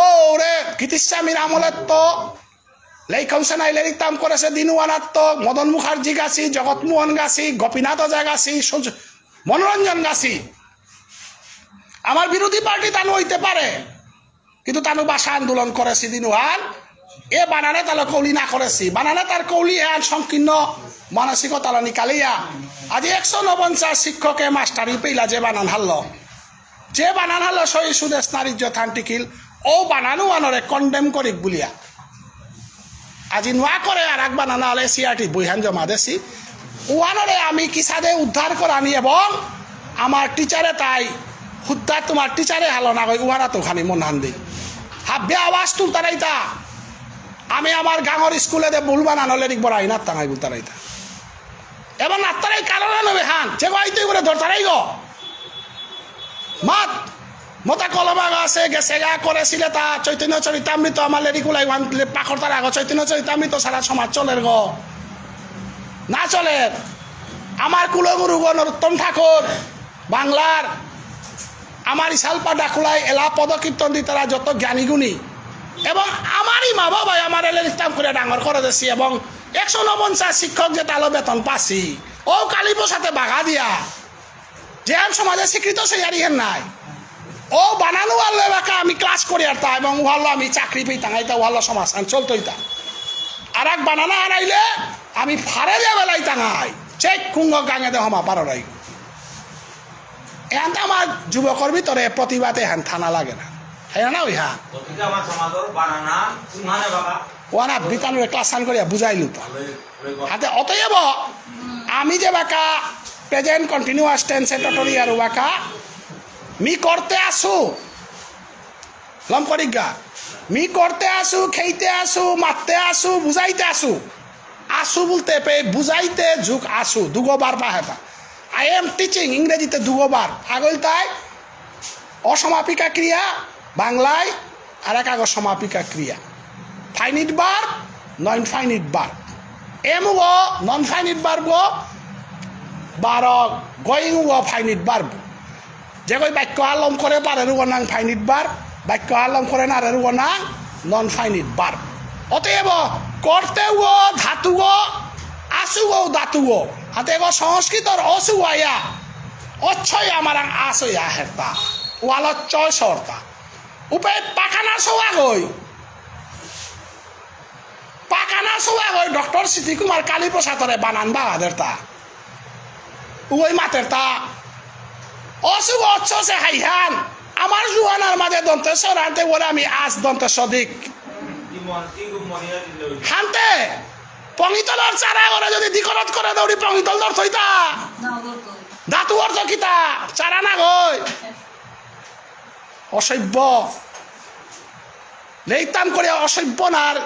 ও রে, গীতিস্বামীর আমলের তো, লেইখন সেনাই লেরিক তাম করেছে দিনু আনাত্ত, মদন মুখার্জি গাছি, জগৎমোহন গাছি, গোপীনাথ ওঝা গাছি, সুজ-, মনোরঞ্জন গাছি। আমার বিরোধী পার্টি তানু হইতে পারে, কিন্তু তানু ভাষা আন্দোলন করেছি দিনুহান। এ বানানে তালো কৌলি না করেছি, বানানে তার কৌলি হান সংকীর্ণ মানসিকতা লো নিকালিয়া। আজি একশো ঊনপঞ্চাশ শিক্ষকে মাস্টারি পেইলা যে বানান হারলো, যে বানান হারলো শহীদ সুদেশ নারীর যথান টিকিল, ও বানানু আনরে কন্ডেম করিক বুলিয়া। আজি নোয়া করে আর এক বানানা হলে সিআরটি বইহান জমা দেছি। ওয়ানরে আমি কিসাদে উদ্ধার করানি এবং আমার টিচারে তাই হুদ্দা তোমার টিচারে হালো না গই উহারা তো খানি মন হান দেই। হাব্বে আওয়াজ তুলতারাইতা। আমি আমার গাঙর স্কুলে দে ভুল বানানো লেরিক বড়াই না তাঙাই বুলতারাইতা। এবং আত্মারাই কারণে নেবে হান, যে গো আইতে করে ধরতারাই গো। মাত, মতা কলমা গাছে গেছে গা করেছিলে তা চৈতন্য চরিতামৃত আমার লেরিকুলাই ওয়ান পাখর তার আগো চৈতন্য চরিতামৃত সারা সমাজ চলের গো। না চলের। আমার কুলগুরু গো নরোত্তম ঠাকুর, বাংলার আমার ইশালপা ডাকুলাই এলা পদকীর্তন দি তারা যত জ্ঞানী গুণী। এবং আমারই মা বাবাই আমার এলে ইসলাম করে ডাঙর করে দেছি এবং একশো ঊনপঞ্চাশ শিক্ষক যে তালো বেতন পাসি, ও কালী প্রসাদে বাগা দিয়া, যে আন সমাজে স্বীকৃত সে ইয়ারি হেন নাই। ও বানানো আনলে বাকা আমি ক্লাস করি আর তা এবং উহালো আমি চাকরি পেয়ে তাঙাই তা উহালো সমাজ আন চলতই তা। আর এক বানানা আনাইলে আমি ফারে দিয়ে বেলাই তাঙাই। চেক কুঙ্গ গাঙে দে হমা পারো রাই। এহান তো আমার যুবকর ভিতরে প্রতিবাদ এহান থানা লাগে না। হ্যাঁ না ওই হ্যাঁ। গতিকে আমার সমাজর বানানা কুঙ্গানে বাবা। ওয়ানা বিতানরে ক্লাস আন করিয়া বুঝাইলু তো। হাতে অতএব আমি যে বাকা প্রেজেন্ট কন্টিনিউয়াস টেন্সে টটরিয়ার বাকা মি করতে আসু। লম করিগা। মি করতে আসু, খেইতে আসু, মারতে আসু, বুঝাইতে আসু। আসু বলতে পে বুঝাইতে যুগ আসু, দুগো বার বাহেতা। I am teaching, ইংরেজিতে দুগো বার। আগল তাই অসমাপিকা ক্রিয়া, বাংলায় আর এক আগো সমাপিকা ক্রিয়া। Finite verb, non finite verb. এম ও নন ফাইনিট ভার্ব, বারো গোয়িং ও ফাইনিট ভার্ব। যেগই বাক্য আলম করে পারের উগো নাং ফাইনিট ভার্ব, বাক্য আলম করে নারের উগো নাং নন ফাইনিট ভার্ব। অতএব করতে উগো ধাতু গো, আসু গো ধাতু গো। হাতে গো সংস্কৃতর অসু আয়া, অচ্ছয় আমারাং আসয়া হেরতা, ওয়াল অচ্ছয় সরতা। উপে পাখানা সোয়া গই। পাকানা সোয়া হই ডক্টর সিটি কুমার কালীপ্রসাদরে বানান বাগাদেরতা। উগই মাতেরতা। অসুগ অচ্ছ সে হাইহান। আমার জুয়ানার মাঝে দন্ত্য স আনতে ওরে আমি আস দন্ত্য স দিক। হানতে পঙিতলর চারা ওরে যদি দিকরত করে দৌড়ি পঙিতল ধরতইতা। ধাতু অর্থ কিতা? চারা না গই। অসভ্য। লেইতাম করে অসভ্য নার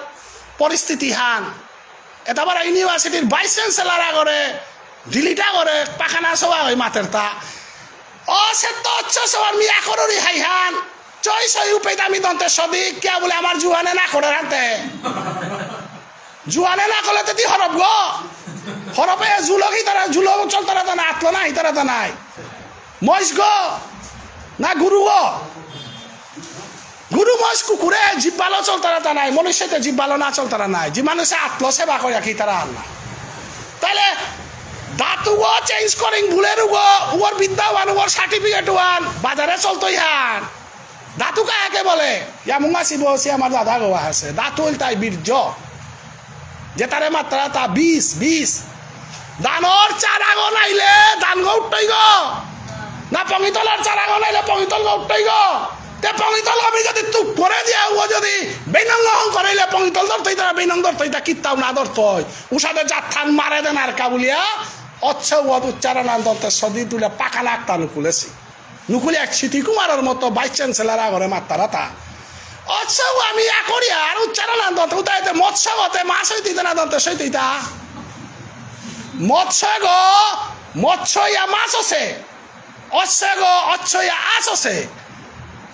পরিস্থিতি হান। এটা আবার ইউনিভার্সিটির ভাইস চ্যান্সেলর আগরে, ডিলিটা করে, পাখানা সভা হই মাতেরতা। অ সে তো অচ্ছ সবার মিয়া কররি হাইহান। চই সই উপেইতে আমি দন্ত্য স দিক, কিয়া বলে আমার জুয়ানে না করে রানতে। জুয়ানে না করলে তো তুই হরপ গো। হরপে জুলো কি তারা, জুলো চলতারা তা না, আতলো না, হিতারা তা নাই। মহিষ গো, না গুরু গো। গুরু মহিষ কুকুরে জিব্বালো চলতারা তা নাই, মনুষ্যতে জিব্বালো না চলতারা নাই। যে মানুষে আতলো সেবা করে রাখি তারা আর না। তাহলে ধাতু গো চেঞ্জ করিং ভুলের গো, উগর বিদ্যা ওয়ান, উগর সার্টিফিকেট ওয়ান, বাজারে চলতই হান। ধাতু কাকে বলে? ইয়ামুঙা শিব সে আমার দাদা গো আছে। ধাতু ইলতাই বীর্য। যে তারে মাত্রা তা বিষ, বিষ। ধানর চারাগো নাইলে ধানগো উঠতই গো। না পঙিতলর চারাগো নাইলে পঙিতলগো উঠতই গো। তে পঙিতল আমি যদি তুপ করে দিয়া ও যদি বেনঙ্গ হং করাইলে পঙিতল ধরতই তারা বেনং ধরতই তা কিত্তাও না ধরতই। উষাদে জাতহান মারে দেন আর কাবুলিয়া। অচ্ছ ওয়াদ উচ্চারণ আন দন্ত্য স দি তুলে পাকানা আক্তানু কুলেছি। নুকুলিয়া সিটি কুমারর মতো ভাইস চ্যান্সেলর আগরে মাত্তারাতা। অচ্ছগ আমি ইয়া করিয়া আর উচ্চারণ আন দন্ত্য উতাইতে মৎস্যগতে মাছ হইতে না দন্ত্য সইতে ইতা। মৎস্যগ, মৎস্য ইয়া মাছ আছে। অচ্ছগ, অচ্ছ ইয়া আছ আছে।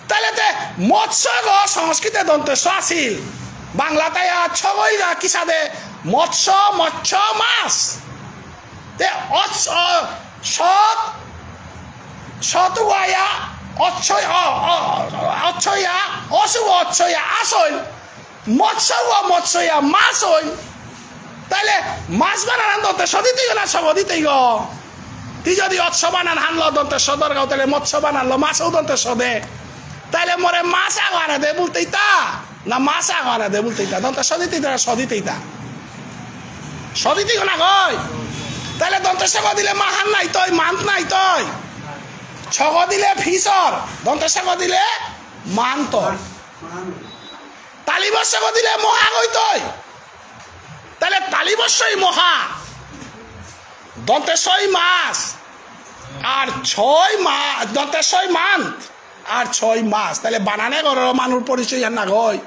তাহলে তে মৎস্যগ সংস্কৃতে দন্ত্য স আছিল। বাংলাতে ইয়া ছগই না কিসাদে মৎস্য, মৎস্য মাছ। তে অচ্ছ-, অ-, সৎ, সৎ ওয়া ইয়া, অচ্ছ, অ-, অ-, অচ্ছ ইয়া, অসু অচ্ছ ইয়া, আসল, মৎস্য ওয়া মৎস্য ইয়া, মাছ হইল। তাইলে মাছ বানান দন্ত্য স দিতেই গো না সগ দিতেই গো? তুই যদি অচ্ছ বানান হানলো দন্ত্য স দরগাও, তাহলে মৎস্য বানানলো মাছও দন্ত্য স দে। তাইলে মোরে মাছ আগ আনে দে বলতেই তা। না মাছ আগ আনে দে বলতেই তা, দন্ত্য স দিতেই তা, স দিতেই তা। স দিতেই না গই। তাহলে দন্ত্য স গ দিলে মাহান নাই তই, মান্ত নাই তই। ছ গ দিলে ফিসর, দন্ত্য স গ দিলে মান্ত। তালব্য শ গ দিলে মহা গই তই। তাহলে তালব্য শ ই মহা। দন্ত্য স ই মাছ। আর ছ ই মা-, দন্ত্য স ই মান্ত। আর ছ ই মাছ, তাহলে বানানে ঘরর মানুর পরিচয় আর না গই।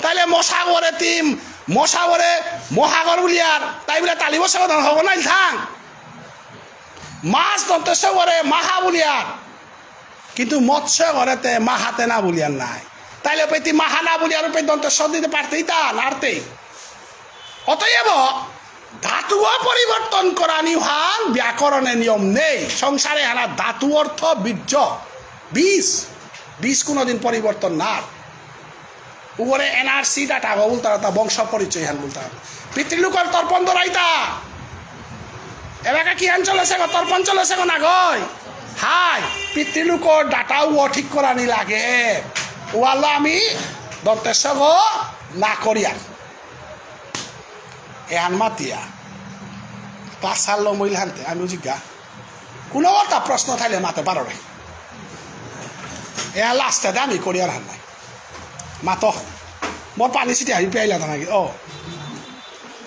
তাহলে মশাগরে তিম, মশাগরে মহাগর বুলিয়ার, তাই বলে তালব্য শ গ দন হব না ইলথাং। মাছ দন্ত্য স গরে মাহা বুলিয়ার, কিন্তু মৎস্যগরে তে মাহাতে না বুলিয়ার নাই। তাইলে পেতি মাহা না বুলিয়ার উপে দন্ত্য স দিতে পারতেই তা নারতেই। অতএব ধাতুও পরিবর্তন করানি হান ব্যাকরণে নিয়ম নেই। সংসারে হানা ধাতু অর্থ বীর্য, বিষ, বিষ কোনোদিন পরিবর্তন নার। উগরে এনআরসি ডাটা গো বুলতারা, তা বংশ পরিচয় হান বুলতারা। পিতৃলোকর তর্পণ দরাইতা। এবাকা কি হান চলেছে গো? তর্পণ চলেছে গো না গই? হাই, পিতৃলোকর ডাটাও ঠিক করানি লাগে। ওয়াল্লা আমি দন্ত্য স গ না করিয়ার। এহান মাতিয়া। ক্লাস হারলো মইল হানতে, আমি জিজ্ঞা। কোনো একটা প্রশ্ন থাইলে মাতে পারো রে। এহান লাস্টে দে আমি করিয়ার হান নাই। মাতো। মোর পানি সিটি হাবি পেয়াইলা তো নাকি? ও।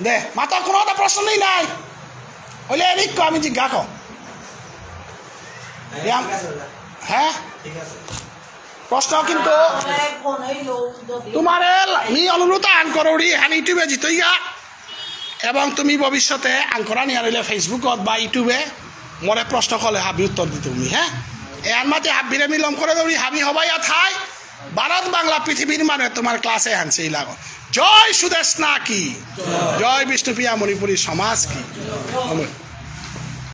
দে, মাতো কোনো একটা প্রশ্ন নেই নাই। হইলে এদিক কো আমি জিজ্ঞা কো। এহান, হ্যাঁ? ঠিক আছে। প্রশ্ন কিন্তু তোমারে মি অনুরোধ আন করৌরি, হান YouTube-এ জিতইয়া। এবং তুমি ভবিষ্যতে আন করানি হান হইলে Facebook-ত বা YouTube-এ মোরে প্রশ্ন করলে হাবি উত্তর দিতে তুমি, হ্যাঁ? এহান মাতে হাবিরে মি লম করে দৌরি, হাবি হবাইয়া থাই। ভারত বাংলা পৃথিবীর মানে তোমার ক্লাসে হানসে লাগো। জয় সুদেষ্ণা কি? জয় বিষ্ণুপ্রিয়া মণিপুরী সমাজ কি?